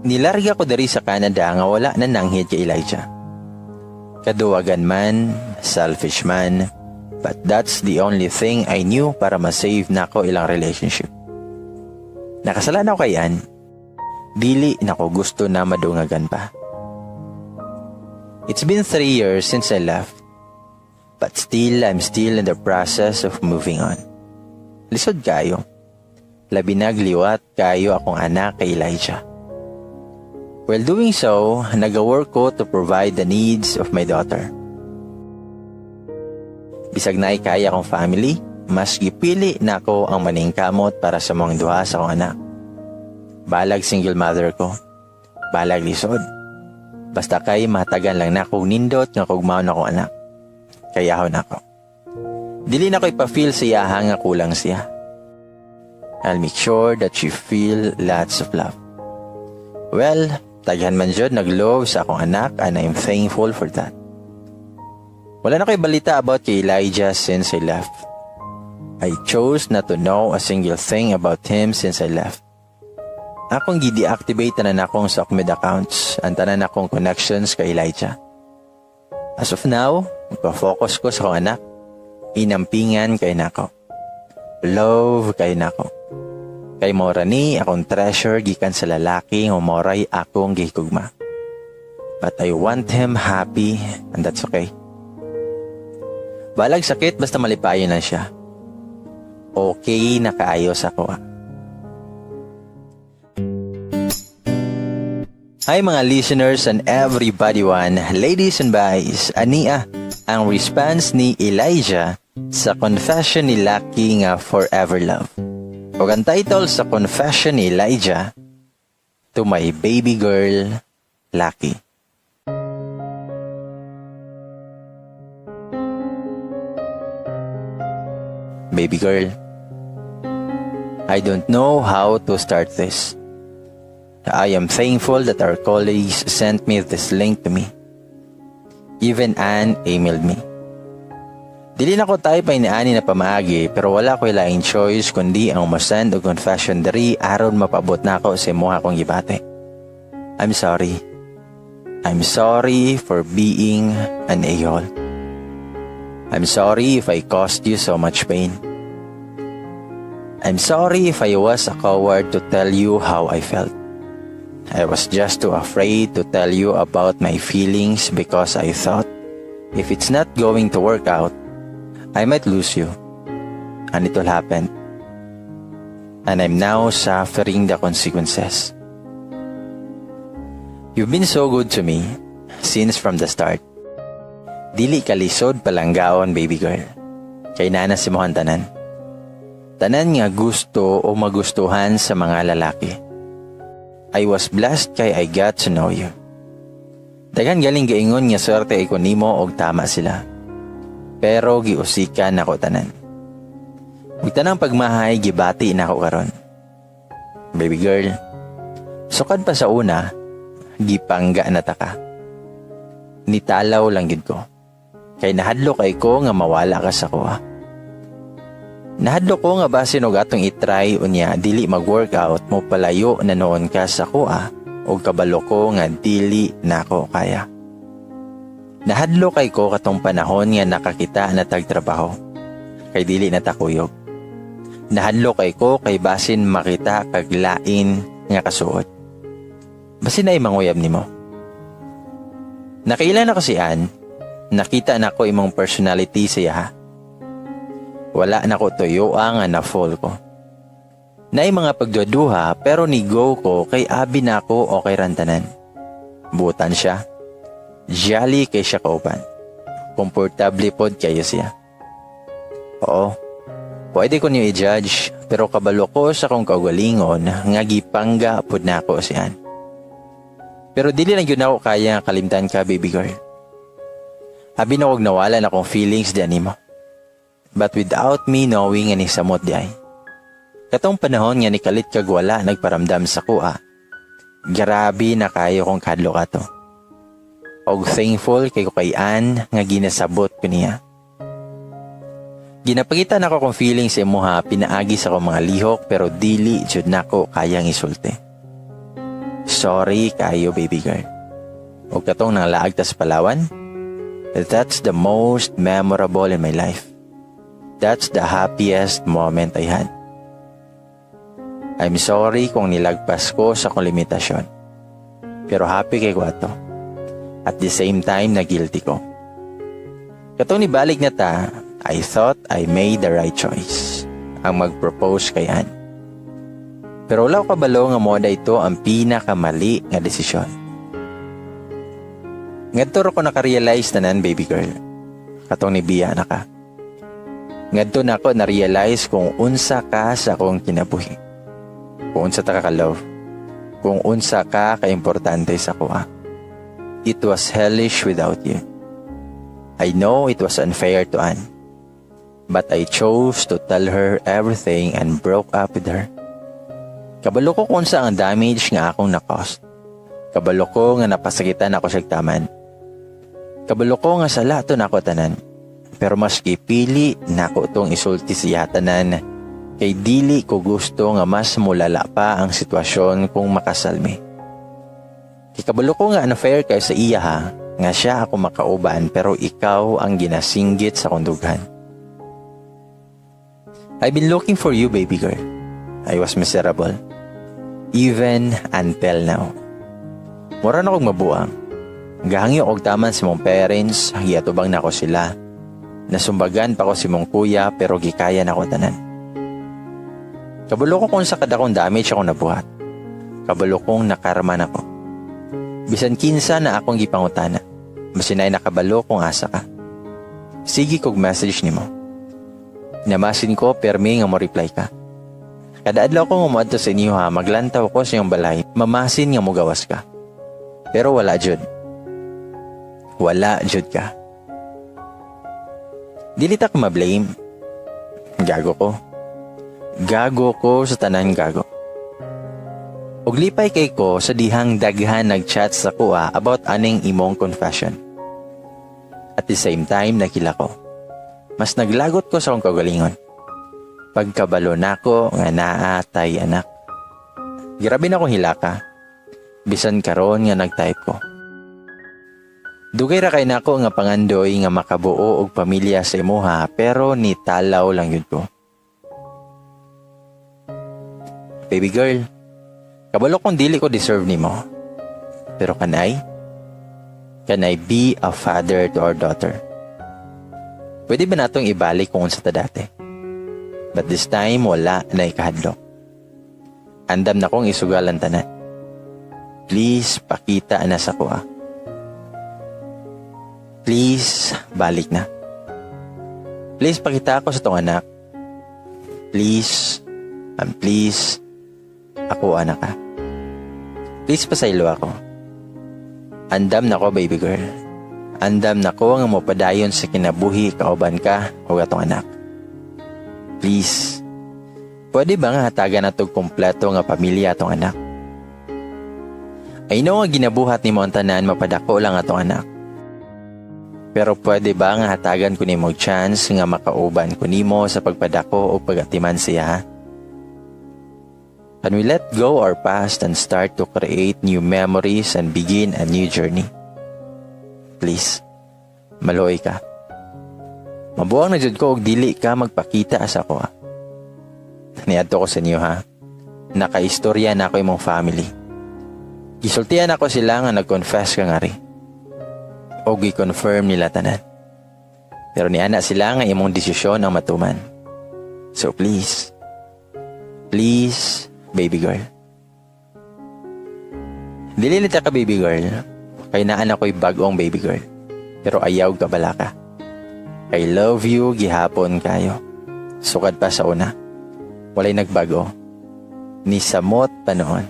Speaker 1: Nilarga ko diri sa Canada nga wala na nanghid kay Elijah. Kaduwagan man, selfish man, but that's the only thing I knew para ma-save nako ilang relationship. Nakasala na ako kay Ann. Dili nako gusto na madungagan pa. It's been 3 years since I left. But still, I'm still in the process of moving on. Lisod kayo. Labi nagliwat kayo akong anak kay Elijah. While doing so, nag-work ko to provide the needs of my daughter. Bisag naay kaya akong family, mas gipili nako ang maningkamot para sa among duha sa akong anak. Balag single mother ko. Balag lisod. Basta kay mahatagan lang nako nindot nga kugmaon akong anak. Kayahon ako. Dili na ko ipa-feel sa iyaha nga kulang siya. I'll make sure that she feel lots of love. Well, daghan man jud nag-love sa akong anak and I'm thankful for that. Wala na ko'y balita about kay Elijah since I left. I chose not to know a single thing about him since I left. Akong gi-deactivate tanan akong SOCMED accounts and tanan akong connections kay Elijah. As of now, magpa-focus ko sa akong anak. Inampingan kay nako. Love kay nako. Kay mao ra ni akong treasure gikan sa lalaki nga mao ray akong gihigugma. But I want him happy and that's okay. Balag sakit, basta malipayon lang siya. Okay na kaayo sa akoa. Hi mga listeners and everybody one, ladies and boys, ania ang response ni Elijah sa confession ni Lucky nga Forever Love. Ug ang title sa confession ni Elijah, "To My Baby Girl, Lucky." Baby girl, I don't know how to start this. I am thankful that our colleagues sent me this link to me. Even Anne emailed me. Dili na ko type ay niani na pamaagi, pero wala ko'y laing choice kundi ang mosend og confession diri aron mapabot nako sa imuha kong gibati. I'm sorry. I'm sorry for being an a-hole. I'm sorry if I caused you so much pain. I'm sorry if I was a coward to tell you how I felt. I was just too afraid to tell you about my feelings because I thought if it's not going to work out, I might lose you. And it will happen. And I'm now suffering the consequences. You've been so good to me since from the start. Dili ka lisod palanggaon, baby girl. Kay naa na sa imong tanan. Tanan nga gusto o magustuhan sa mga lalaki. I was blessed kay I got to know you. Daghan galing gaingon nga swerte ko nimo og tama sila. Pero giusikan nako tanan. Ug tanang pagmahay gibati nako karon. Baby girl, sukad pa sa una, gipangga na ta ka. Nitalaw lang gid ko. Kay nahadlok kay ko nga mawala ka sa akoa. Nahadlok ko nga basin og atong i-try unya dili mag-workout, mo palayo na nuon ka sa akoa og kabalo ko nga dili nako kaya. Nahadlok kay ko katong panahon nga nakakita na tag trabaho kay dili na ta kuyog. Nahadlok kay ko kay basin makita kag lain nga kasuot. Basin ay manguyab nimo. Nakaila na ko si Ann, nakita na ko imong personality sa iyaha. Wala na ko tuyoa nga na-fall ko. Naay mga pagduduha pero ni go ko kay abi nako okay ra tanan. Butan siya. Jolly kay siya kauban. Komportable pod kayo siya. Oo, pwede ko niyo i-judge pero kabalo ko sa akong kaugalingon nga gipangga pod nako si Ann. Pero dili lang gyud nako kaya nga kalimtan ka, baby girl. Abi na og nawala na akong feelings di nimo. But without me knowing nga nisamot diay. Katong panahon nga nikalit kag wala nagparamdam sa akoa. Grabe na kayo kong kahadlok ato. Og thankful kay ko kay Ann nga ginasabot ko niya. Ginapakita nako akong feelings sa imuha pinaagi sa akong mga lihok pero dili jud nako kayang isulti. Sorry kayo, baby girl. Og katong nanglaag tas Palawan, that's the most memorable in my life. That's the happiest moment I had. I'm sorry kung nilagpas ko sa akong limitasyon. Pero happy kay ko ato. At the same time, na guilty ko. Katong nibalik na ta, I thought I made the right choice. Ang mag-propose kay Ann. Pero wala ko kabalo nga mao ito ang pinakamali nga desisyon. Ngadto ra ko naka-realize tanan, baby girl. Katong nibiya na ka. Ngadto na ako na-realize kung unsa ka sa akong kinabuhi. Kung unsa ta ka ka-love. Kung unsa ka ka-importante sa akoa. It was hellish without you. I know it was unfair to Anne. But I chose to tell her everything and broke up with her. Kabalo ko kung unsa ang damage nga akong na-cause. Kabalo ko nga napasakitan ako siya taman. Kabalo ko nga sala to nako tanan. Pero mas gipili nako tong isulti siya tanan kay dili ko gusto nga mas mulala pa ang sitwasyon kung makasalmi. Kay kabalo ko nga unfair kay sa iya ha, nga siya ako makauban pero ikaw ang ginasinggit sa akong dughan. I've been looking for you, baby girl. I was miserable. Even until now. Mura na kong mabuang. Gahangyo og taman sa mong parents, giatubang nako sila. Nasumbagan pa ko sa imong kuya pero gikaya nako tanan. Kabalo ko kung unsa kadakong damage ako nabuhat. Kabalo kong nakarma nako. Bisan kinsa na akong gipangutana. Basin ay nakabalo kung asa ka. Sige kog message nimo. Namasin ko permi nga mo reply ka. Kada adlaw ko nga sa inyo ha, maglantaw ko sa iyong balay, mamasin nga mugawas ka. Pero wala jud. Wala jud ka. Dili ta ka ma-blame. Gago ko. Gago ko sa tanan gago. Og lipay kay ko sa dihang daghan nag-chat sa akoa about aning imong confession. At the same time, nakila ko. Mas naglagot ko sa akong kaugalingon. Pagkabalo nako nga naa tay anak. Grabe na akong hilaka. Bisan karon nga nag-type ko. Dugay ra kay nako nga pangandoy nga makabuo og pamilya sa imuha pero nitalaw lang gyud ko. Baby girl, kabalo kung dili ko deserve nimo. Pero can I? Can I be a father to our daughter? Pwede ba natong ibalik kung unsa ta dati? But this time, wala na ikahadlok. Andam na kong isugal ang tanan. Please, pakita na sa akoa. Please, balik na. Please, pakita ako sa tong anak. Please, and please, ako anak ka. Please, pasaylo ako. Andam na ko, baby girl. Andam na ko nga mopadayon sa kinabuhi kauban ka o atong anak. Please, pwede ba nga hatagan nato kompleto nga pamilya atong anak? I know nga ginabuhat nimo ang tanan mapadako lang atong anak. Pero pwede ba nga hatagan ko nimo chance nga makauban ko nimo sa pagpadako o pagatiman siya? Can we let go our past and start to create new memories and begin a new journey? Please, maluoy ka. Mabuang na jud ko og dili ka magpakita sa ako. Niadto ko sa inyo, ha. Nakaistorya na ako imong family. Gisultian ako sila nga nag-confess ka ngari. O gi-confirm nila tanan. Pero niana sila nga imong desisyon ang matuman. So please, please, baby girl. Dili nita ka baby girl, kay naan ako'y bag-ong baby girl. Pero ayaw ka balaka. I love you gihapon kayo. Sukad pa sa una. Walay nagbago. Ni samot pa noon.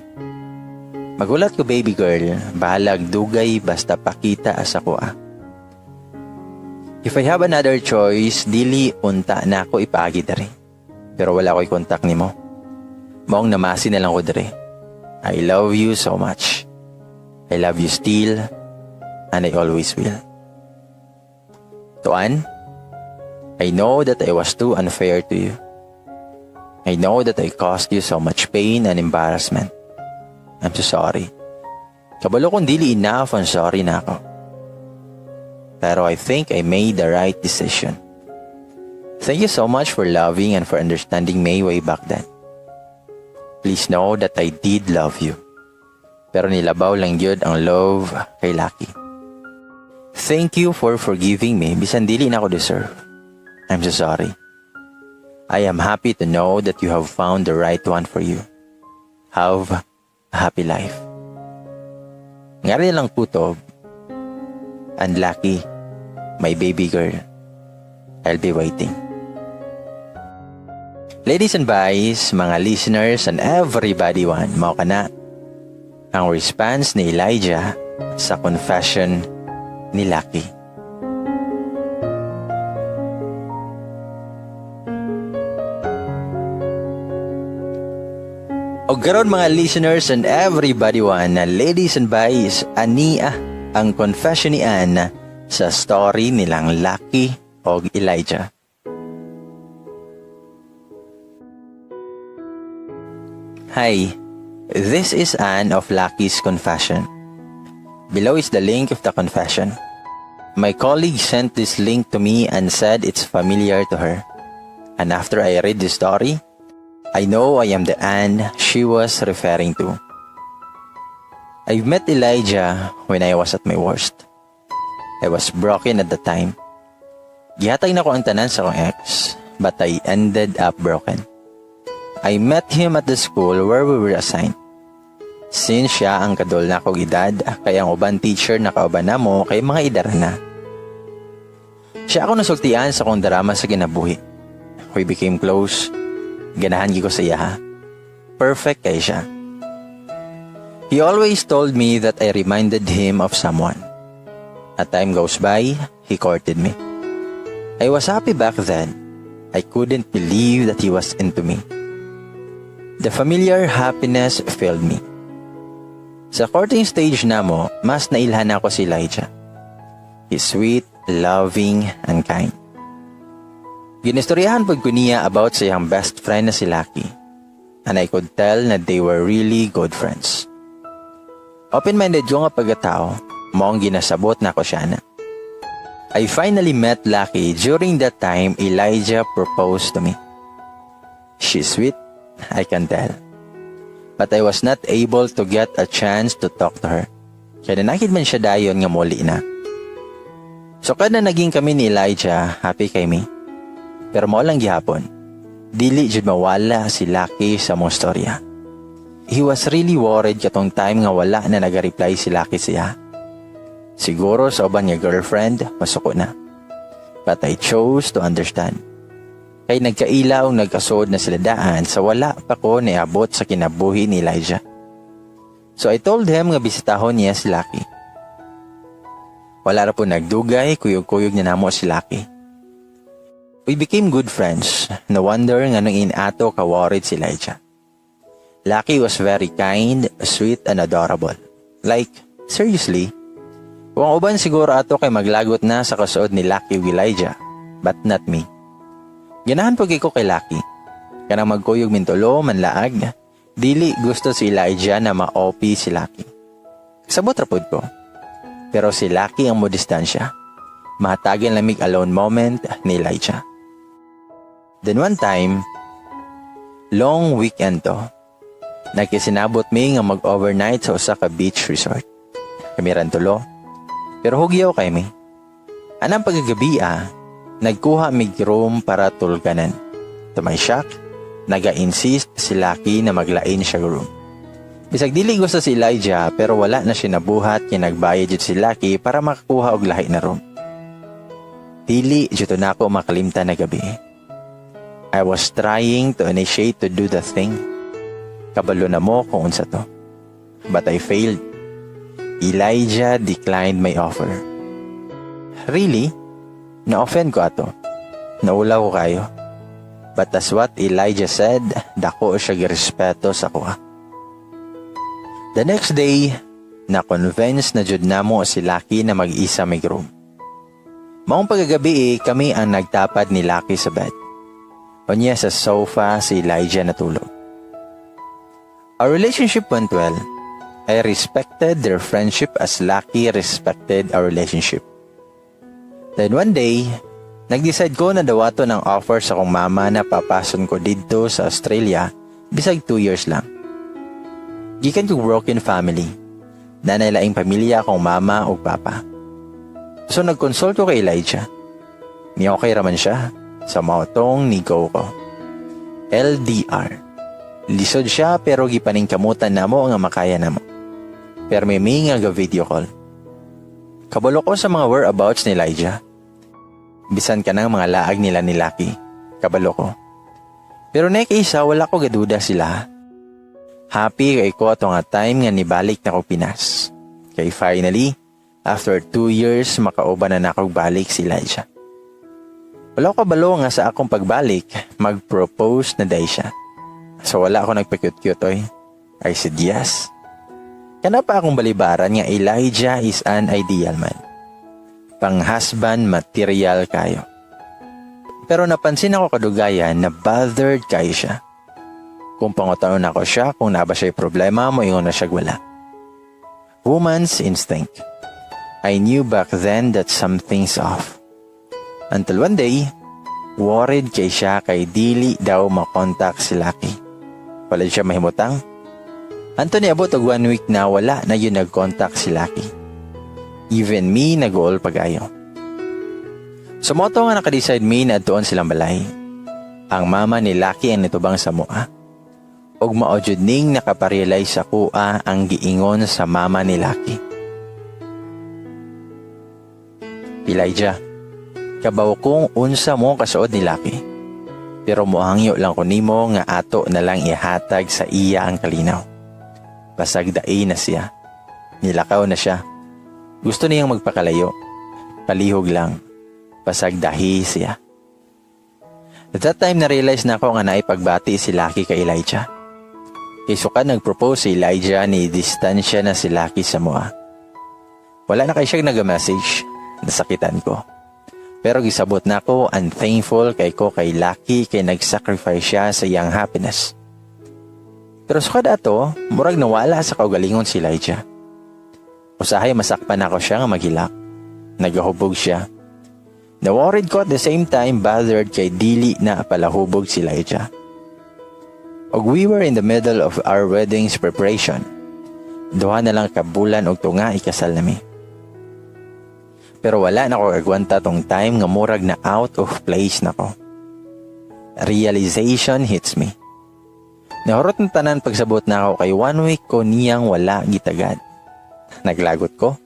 Speaker 1: Magulat ko, baby girl, bahalag dugay basta pakita asa ko ah. If I have another choice, dili unta na ako ipaagi diri. Pero wala ko'y kontak nimo. Maong namasi na lang ko diri. I love you so much. I love you still, and I always will. To Ann, I know that I was too unfair to you. I know that I caused you so much pain and embarrassment. I'm so sorry. Kabalo kung dili enough ang sorry na ako. Pero I think I made the right decision. Thank you so much for loving and for understanding me way back then. Please know that I did love you. Pero nilabaw lang yun ang love kay Lucky. Thank you for forgiving me bisan dili na ako deserve. I'm so sorry. I am happy to know that you have found the right one for you. Have a happy life. Ngari lang kutob. And Lucky, my baby girl, I'll be waiting. Ladies and boys, mga listeners and everybody one, mao kana ang response ni Elijah sa confession ni Lucky. O karon, mga listeners and everybody one, ladies and boys, ania ang confession ni Anne sa story nilang Lucky og Elijah. Hi, this is Anne of Lucky's Confession. Below is the link of the confession. My colleague sent this link to me and said it's familiar to her. And after I read the story, I know I am the Anne she was referring to. I met Elijah when I was at my worst. I was broken at the time. Gihatag na ko ang tanan sa akong ex, but I ended up broken. I met him at the school where we were assigned. Since siya ang kadol na kog edad, kaya ang uban teacher na kauban namo kay mga idara na. Siya ako nasultian sa akong drama sa kinabuhi. We became close. Ganahan ko sa iya ha. Perfect kay siya. He always told me that I reminded him of someone. As time goes by, he courted me. I was happy back then. I couldn't believe that he was into me. The familiar happiness filled me. Sa courting stage namo, mas nailhan ako si Elijah. He's sweet, loving, and kind. Ginistoryahan pud ko niya about sa iyang best friend na si Lucky. And I could tell na they were really good friends. Open-minded ko nga pagkatao, maong ginasabot na ko siya na. I finally met Lucky during that time Elijah proposed to me. She's sweet, I can tell. But I was not able to get a chance to talk to her. Kaya nanakit man siya dayon nga muli na. So kada naging kami ni Elijah, happy kay mi. Pero mao lang gihapon, dili jud mawala si Lucky sa mong storya. He was really worried katong time nga wala na naga-reply si Lucky siya. Siguro sa uban nga girlfriend, masuko na. But I chose to understand. Kay nagkaila og nagkasod na sila daan sa wala pa ko niabot sa kinabuhi ni Elijah. So I told him nga bisitahon niya si Lucky. Wala ra po nagdugay, kuyog-kuyog na namo si Lucky. We became good friends. No wonder nga nung inato ka worried si Elijah. Lucky was very kind, sweet, and adorable. Like, seriously, Kung ang uban siguro ato kay maglagot na sa kasuod ni Lucky ug Elijah, but not me. Ganahan pud ko kay Lucky. Kanang magkuyog ming tulo, manlaag, dili gusto si Elijah na ma-OP si Lucky. Sabot ra pud ko. Pero si Lucky ang mo distansya. Mahatagan lang mig alone moment ni Elijah. Then one time, long weekend to, nagkisinabot mi nga mag-overnight sa usa ka beach resort. Kami ran tulo. Pero hugyaw kay mi. Anang pagkagabi ah, nagkuha mig room para tulganan. To my shock, naga-insist si Lucky na maglain siya room. Bisag dili gusto si Elijah, pero wala na siya nabuhat kay nagbayad jud si Lucky para makakuha og lahi na room. Dili jud to nako makalimtan na gabi. I was trying to initiate to do the thing. Kabalo na mo kung unsa to. But I failed. Elijah declined my offer. Really? Na-offend ko ato. Naulaw ko kayo. But as what Elijah said, dako siya girespeto sa kuha. The next day, na-convince na jud namo si Lucky na mag-isa may room. Maong pagkagabi eh, kami ang nagtapad ni Lucky sa bed. Unya sa sofa si Elijah natulog. Our relationship went well. I respected their friendship as Lucky respected our relationship. Then one day, nag-decide ko na dawato ng offer sa akong mama na papason ko didto sa Australia bisag 2 years lang. Gikan kog broken family. Nanay laing pamilya akong mama ug papa. So nag-consult ko kay Elijah. Ni okay raman siya. Sa mao tong ni-go ko. LDR. Lisod siya pero gipaningkamutan namo nga makaya namo. Pero may mi nga video call. Kabalo ko sa mga whereabouts ni Elijah. Bisan ka ng mga laag nila ni Lucky. Kabalo ko. Pero na isa, wala ko gaduda sila. Happy kay ko ato nga time nga nibalik na ko Pinas. Kay finally, after 2 years, makauban na nako balik si Elijah. Wala ko kabalo nga sa akong pagbalik, mag-propose na day siya. So wala ako nagpa-cute-cute oy. I said yes. Kana pa akong balibaran nga Elijah is an ideal man. Pang-husband material kayo. Pero napansin ako kadugayan na bothered kayo siya. Kung pangutanon ako siya kung naa ba siya problema, moingon na siya wala. Woman's instinct. I knew back then that something's off. Until one day, worried kay siya kay dili daw makontak si Lucky. Wala siya mahimutang. Anto niabot og one week na wala na yun nag-contact si Lucky. Even me, nag-uol pagayo. So mao to nga naka-decide me na doon silang balay. Ang mama ni Lucky ang nitubang sa mua. Og mao jud ning nakaparealize sa kuha ang giingon sa mama ni Lucky. "Elijah, kabaw kong unsa mo kasuod ni Lucky. Pero mohangyo lang ko nimo nga ato na lang ihatag sa iya ang kalinaw. Basag dai na siya. Nilakaw na siya. Gusto niyang magpakalayo. Palihog lang. Basag dahi siya." At that time, na-realize na ako nga naipagbati si Lucky kay Elijah. Kay sukad nag-propose si Elijah, ni distansya na si Lucky sa mua. Wala na kay siya nag-message. Nasakitan ko. Pero gisabot na ako and thankful kay ko kay Lucky kay nag-sacrifice siya sa iyang happiness. Pero sukad ato, murag nawala sa kaugalingon si Elijah. Usahay masakpan ako siya nga maghilak. Nagahubog siya. Na-worried ko, at the same time bothered kay dili na palahubog si Elijah. Og we were in the middle of our wedding's preparation. 2 na lang ka bulan og tunga ikasal nami. Pero wala na ko agwanta tong time nga murag na out of place na ko. Realization hits me. Nahurot ng tanan pagsabot na ako kay one week ko niyang wala gitagad. Naglagot ko.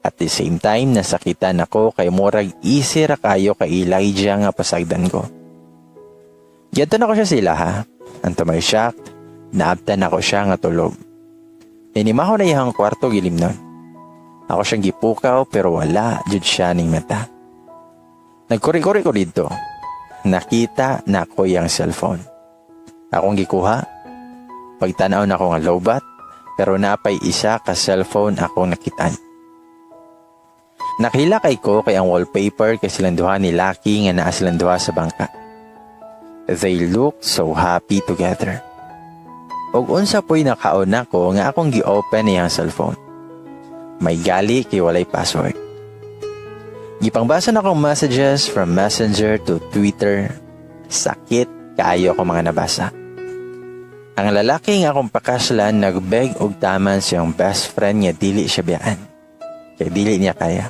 Speaker 1: At the same time, nasakitan ako kay murag easy ra kayo kay Elijah nga pasagdan ko. Giadto na ko siya sila ha. And to my shock, naabtan ako siya nga tulog. Ninimaho na iyang kwarto gilimnon. Ako siyang gipukaw pero wala jud siya ning mata. Nagkuri-kuri ko dito. Nakita na ko yung cellphone. Akong gikuha. Pagtanaw na ko nga lowbat, pero napay isa ka cellphone akong nakitaan. Nakahilak ko kay ang wallpaper kay silang duha ni Lucky nga naa silang duha sa bangka. They looked so happy together. Og unsa po'y nakaon nako nga akong gi-open iyang cellphone. May gali kay walay password. Gipangbasa na akong messages from Messenger to Twitter. Sakit kaayo ako mga nabasa. Ang lalaki nga akong pakaslan nagbeg og taman siyang best friend nga dili siya biyaan. Kay dili niya kaya.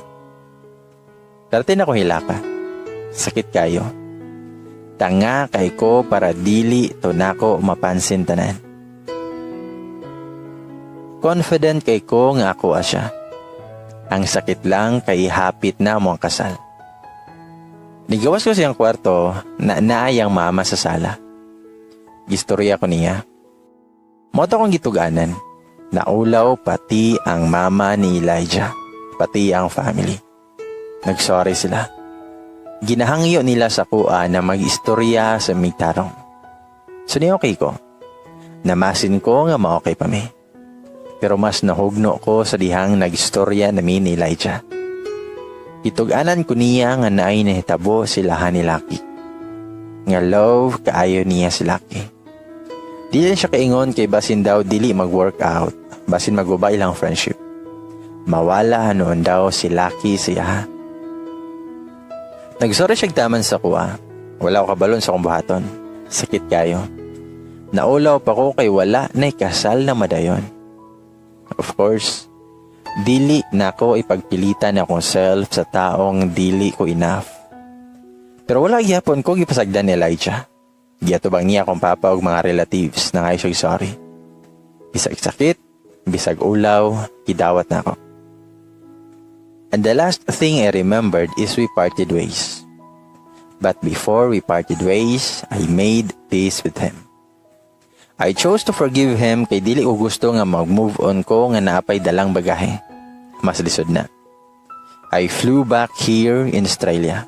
Speaker 1: Karte na ko hilaka. Sakit kayo. Tanga kay ko para dili to nako mapansin tanan. Confident kay ko nga ako siya. Ang sakit lang kay hapit na mo ang kasal. Nigawas ko siyang kwarto na naayang mama sa sala. Gistorya ko niya. Mao to akong gituganan. Naulaw pati ang mama ni Elijah, pati ang family. Nagsorry sila. Ginahangyo nila sa kuha na mag-istorya sa migtarong. So ni okay ko. Namasin ko nga ma-okay pa mi. Pero mas nahugno ko sa dihang nag-istorya nami ni Elijah. Gitug-anan ko niya nga naay nahitabo sila ni Lucky. Nga love kaayo niya si Lucky. Dili siya kaingon kay basin daw dili mag-workout, basin maguba ilang friendship. Mawala noon daw si Lucky siya. Nagsorry siya taman sa kuha. Wala ko kabalon sa akong buhaton. Sakit kayo. Naulaw pa ko kay wala na'y kasal na madayon. Of course, dili na ako ipagpilitan akong self sa taong dili ko enough. Pero wala gyapon ko gipasagdan ni Elijah. Giatubang niya akong papa og mga relatives na ngay sorry. Bisag sakit, bisag ulaw, gidawat na ako. And the last thing I remembered is we parted ways. But before we parted ways, I made peace with him. I chose to forgive him kay dili ko gusto nga mag-move on ko nga naapay dalang bagahe. Mas lisod na. I flew back here in Australia.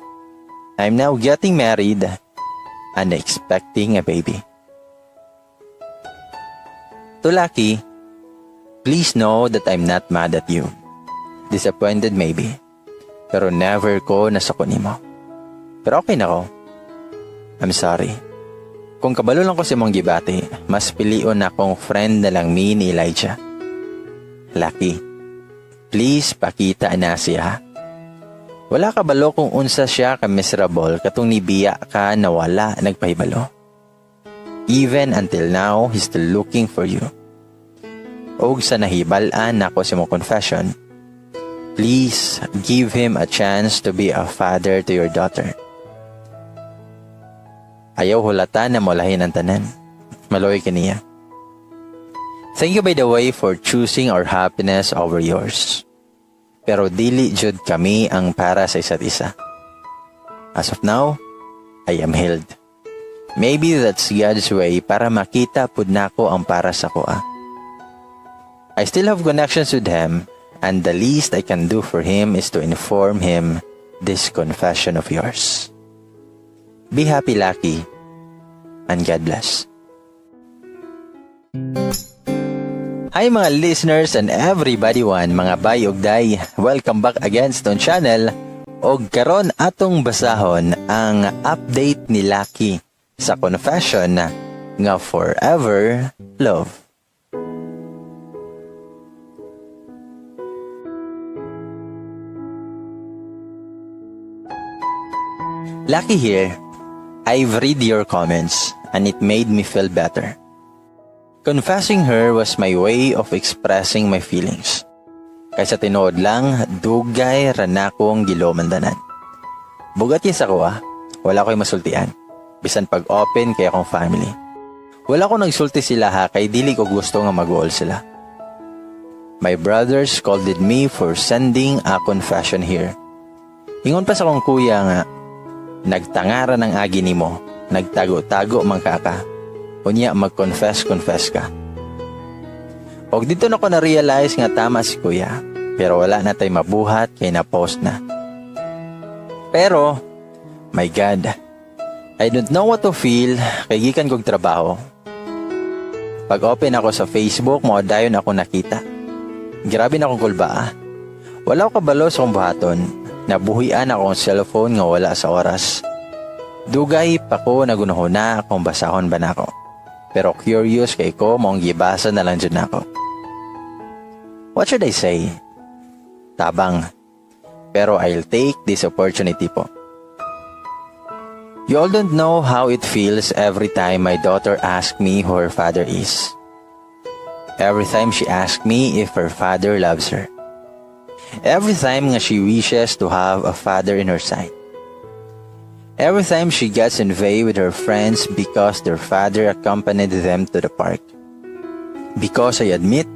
Speaker 1: I'm now getting married and expecting a baby. To Lucky, please know that I'm not mad at you. Disappointed maybe, pero never ko nasuko nimo. Pero okay na ko. I'm sorry. Kung kabalo lang ko sa imong gibati, mas pilion na akong friend na lang mi ni Elijah. Lucky, please pakita na siya. Wala ka balo kung unsa siya ka miserable katong nibiya ka na wala nagpahibalo. Even until now, he's still looking for you. Og sa nahibal-an nako sa imong confession, please give him a chance to be a father to your daughter. Ayaw hulata na molahin ang tanan. Maluoy ka niya. Thank you, by the way, for choosing our happiness over yours. Pero dili jud kami ang para sa isa't isa. As of now, I am healed. Maybe that's God's way para makita pud nako ang para sa koa. I still have connections with him, and the least I can do for him is to inform him this confession of yours. Be happy, Lucky, and God bless. Hi mga listeners and everybody one, mga bay ug day. Welcome back again sa channel. Og karon atong basahon ang update ni Lucky sa confession nga Forever Love. Lucky here. I've read your comments and it made me feel better. Confessing her was my way of expressing my feelings. Kaysa tinuod lang, dugay ra nakong gilomandanan. Bugat sa ko ah, wala ko'y masultian. Bisan pag-open kay akong family. Wala ko nagsulti sila ha kay dili ko gusto nga mag sila. My brother scolded me for sending a confession here. Ingon pa sa akong kuya nga, nagtangara ng agi nimo, nagtago-tago man ka ka. Unya mag-confess-confess ka. Og dito na ko na-realize nga tama si kuya, pero wala na tay mabuhat kay na-post na. Pero, my God, I don't know what to feel kay gikan kog trabaho. Pag open ako sa Facebook, mo dayon ako nakita. Grabe na akong kulba ah. Wala ko kabalo sa akong buhaton. Nabuhian akong cellphone nga wala sa oras. Dugay pa ko nagunahuna kung basahon ba nako. Pero curious kay ko, maong gibasa na lang jud nako. What should I say? Tabang. Pero I'll take this opportunity po. You all don't know how it feels every time my daughter asks me who her father is. Every time she asks me if her father loves her. Every time nga she wishes to have a father in her side. Every time she gets envy with her friends because their father accompanied them to the park. Because I admit,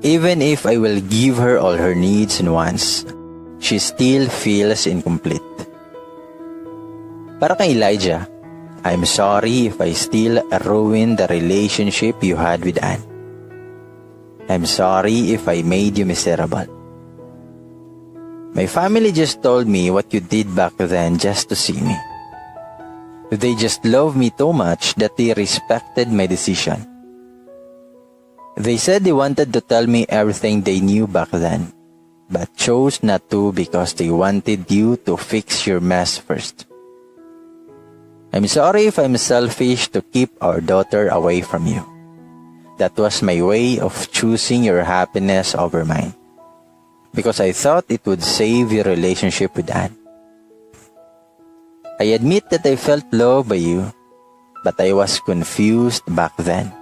Speaker 1: even if I will give her all her needs and wants, she still feels incomplete. Para kay Elijah, I'm sorry if I still ruined the relationship you had with Anne. I'm sorry if I made you miserable. My family just told me what you did back then just to see me. They just loved me too much that they respected my decision. They said they wanted to tell me everything they knew back then, but chose not to because they wanted you to fix your mess first. I'm sorry if I'm selfish to keep our daughter away from you. That was my way of choosing your happiness over mine, because I thought it would save your relationship with Anne. I admit that I felt loved by you, but I was confused back then.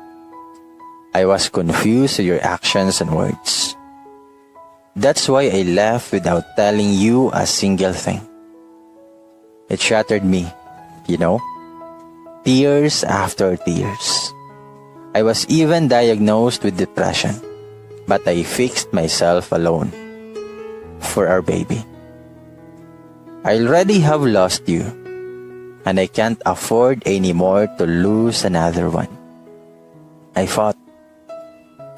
Speaker 1: I was confused with your actions and words. That's why I left without telling you a single thing. It shattered me. Tears after tears. I was even diagnosed with depression, but I fixed myself alone for our baby. I already have lost you, and I can't afford anymore to lose another one. I fought,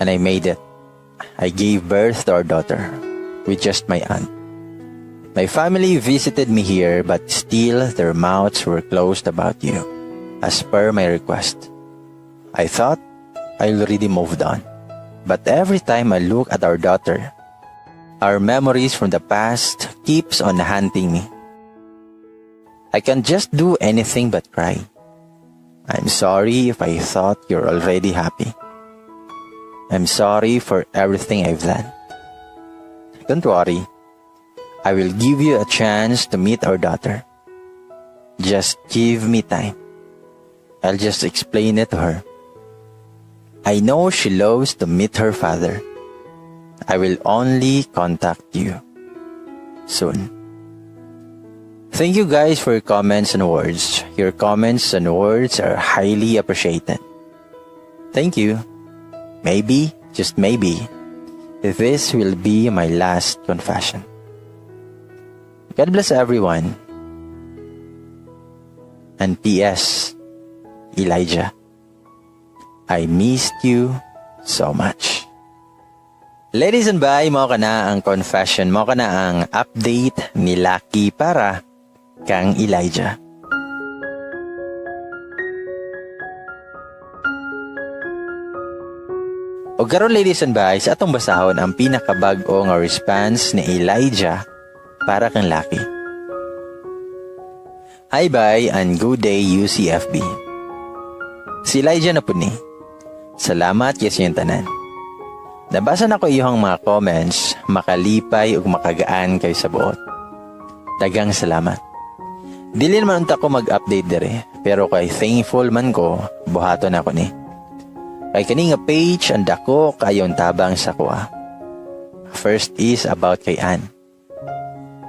Speaker 1: and I made it. I gave birth to our daughter with just my aunt. My family visited me here, but still their mouths were closed about you, as per my request. I thought I already moved on. But every time I look at our daughter, our memories from the past keeps on haunting me. I can't just do anything but cry. I'm sorry if I thought you're already happy. I'm sorry for everything I've done. Don't worry. I will give you a chance to meet our daughter. Just give me time. I'll just explain it to her. I know she loves to meet her father. I will only contact you soon. Thank you guys for your comments and words. Your comments and words are highly appreciated. Thank you. Maybe, just maybe, this will be my last confession. God bless everyone. And P.S. Elijah, I missed you so much. Ladies and bay, mao kana ang confession, mao kana ang update ni Lucky para kang Elijah. O karon, ladies and guys, atong basahon ang pinakabag-o nga response ni Elijah para kang Lucky. Hi bye and good day, UCFB. Si Elijah na pud ni. Salamat kay sa inyong tanan. Nabasa nako iyong mga comments, makalipay ug makagaan kay sa buot. Daghang salamat. Dili naman unta ko mag-update dire, pero kay thankful man ko, buhaton ako ni. Kay kani nga page ang dako kayong tabang sa kuha. First is about kay Ann.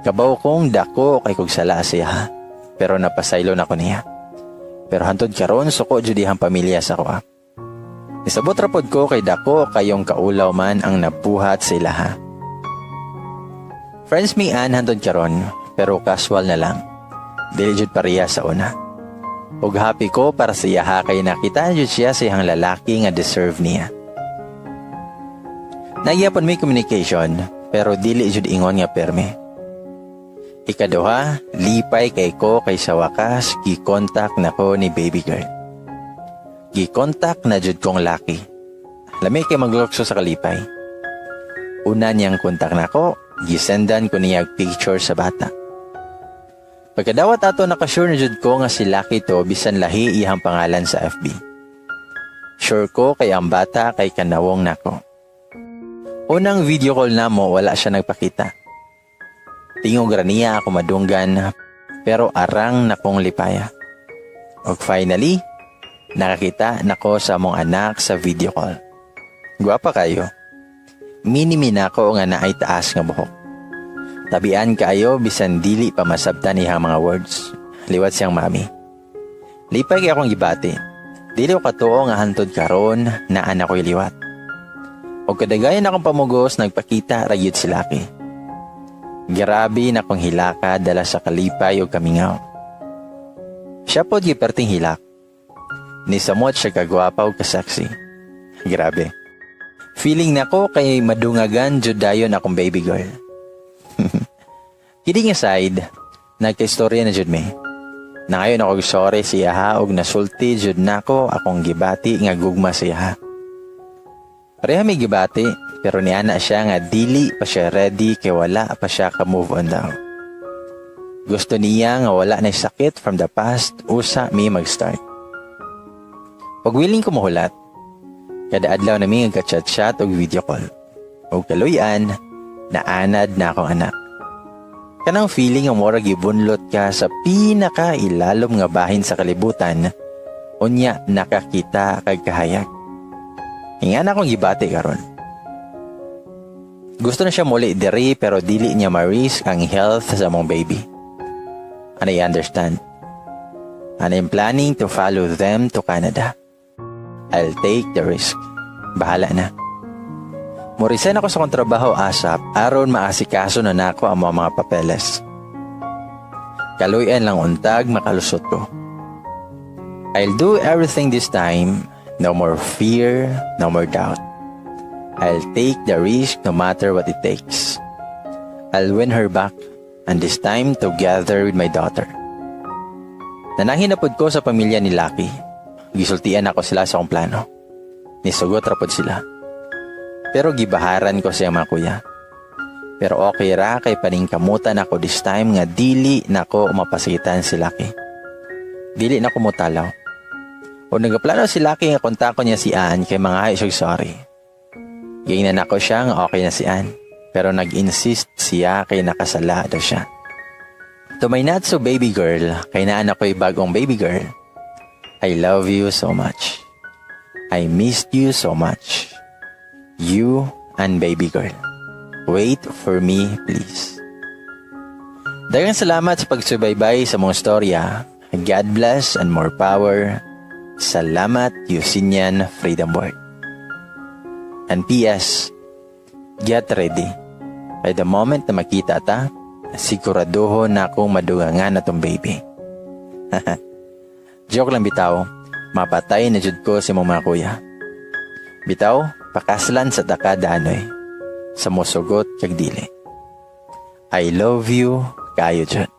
Speaker 1: Kabaw kong dako kay kog sala siya, pero napasaylo na ko niya. Pero hantod karon suko jud iyang pamilya sa kuha. Nisabot ra pod ko kay dako kayong kaulaw man ang nabuhat sa ilaha. Friends mi Ann hantod karon, pero casual na lang. Dili jud pareha sa una. Ug happy ko para sa iyaha kay nakita jud siya sa iyang lalaki nga deserve niya. Naa gyapon may communication, pero dili jud ingon nga perme. Ikaduha, lipay kay ko kay sa wakas gi-contact na ko ni baby girl. Gi-contact na jud kong Lucky. Lami kay maglukso sa kalipay. Una niyang contact nako, Gisendan ko niya og picture sa bata. Pagkadawat ato, nakasure na jud ko nga si Lucky to bisan lahi iyang pangalan sa FB. Sure ko kay ang bata kay kanawong nako. Unang video call namo, wala siya nagpakita. Tingog ra niya ako madunggan, pero arang nakong lipaya. Og finally, nakakita nako sa among anak sa video call. Gwapa kayo. Mini-me nako nga naay taas nga buhok. Tabian kaayo bisan dili pa masabtan iyang mga words. Liwat siyang "Mommy." Lipay kay akong gibati. Dili ko katuo nga hantod karon naa na ko'y liwat. Og kadagayan akong pamugos, nagpakita ra gyud si Lucky. Grabe na kong hilaka dala sa kalipay ug kamingaw. Siya pod giperting hilak. Nisamot siya kagwapa ug kasexy. Grabe. Feeling nako kay madungagan jud dayon akong baby girl. Kidding aside, nagka-istorya na jud mi. Nangayo ako sorry sa iyaha ug nasulti jud nako akong gibati nga gugma sa iyaha. Pareha mi gibati, pero niana siya nga dili pa siya ready kay wala pa siya ka move on daw. Gusto niya nga wala na sakit from the past usa mi mag-start. Pag willing ko mahulat, kada adlaw na mi chat-chat og video call. Og kaluyan, naanad na akong anak. Kanang feeling nga murag gibunlot ka sa pinaka ilalom nga bahin sa kalibutan, unya nakakita kag kahayag. Ingana akong gibati karon. Gusto na siya muli diri pero dili niya ma-risk ang health sa among baby. And I understand. And I'm planning to follow them to Canada. I'll take the risk. Bahala na. Mo-resign ako sa akong trabaho ASAP aron maasikaso na nako ang mga papeles. Kaluyan lang untag makalusot ko. I'll do everything this time. No more fear, no more doubt. I'll take the risk no matter what it takes. I'll win her back, and this time together with my daughter. Nananghin na pod ko sa pamilya ni Lucky. Gisultian ako sila sa akong plano. Nisugot ra pod sila. Pero gibaharan ko siya mga kuya. Pero okay ra kay paningkamutan ako this time nga dili nako mapasakitan si Lucky. Dili na ko mutalaw. O nagaplano si Lucky nga kontakon niya si Ann kay mga siya sorry. Giingnan nako siya nga okay na si Ann. Pero nag-insist siya kay nakasala daw siya. To my not so baby girl, kay naa na ko'y bagong baby girl. I love you so much. I missed you so much. You and baby girl. Wait for me, please. Daghang salamat sa pagsubaybay sa mong storya. God bless and more power. Salamat, Yusinian Freedom Board. And PS, get ready. By the moment na makita ta, siguraduho na akong madugangan na tong baby. Joke lang bitaw, mapatay na jud ko sa imong mga kuya. Bitaw, pakaslan sa taka danoy. Sa mosugot kag dili. I love you, kayo jud.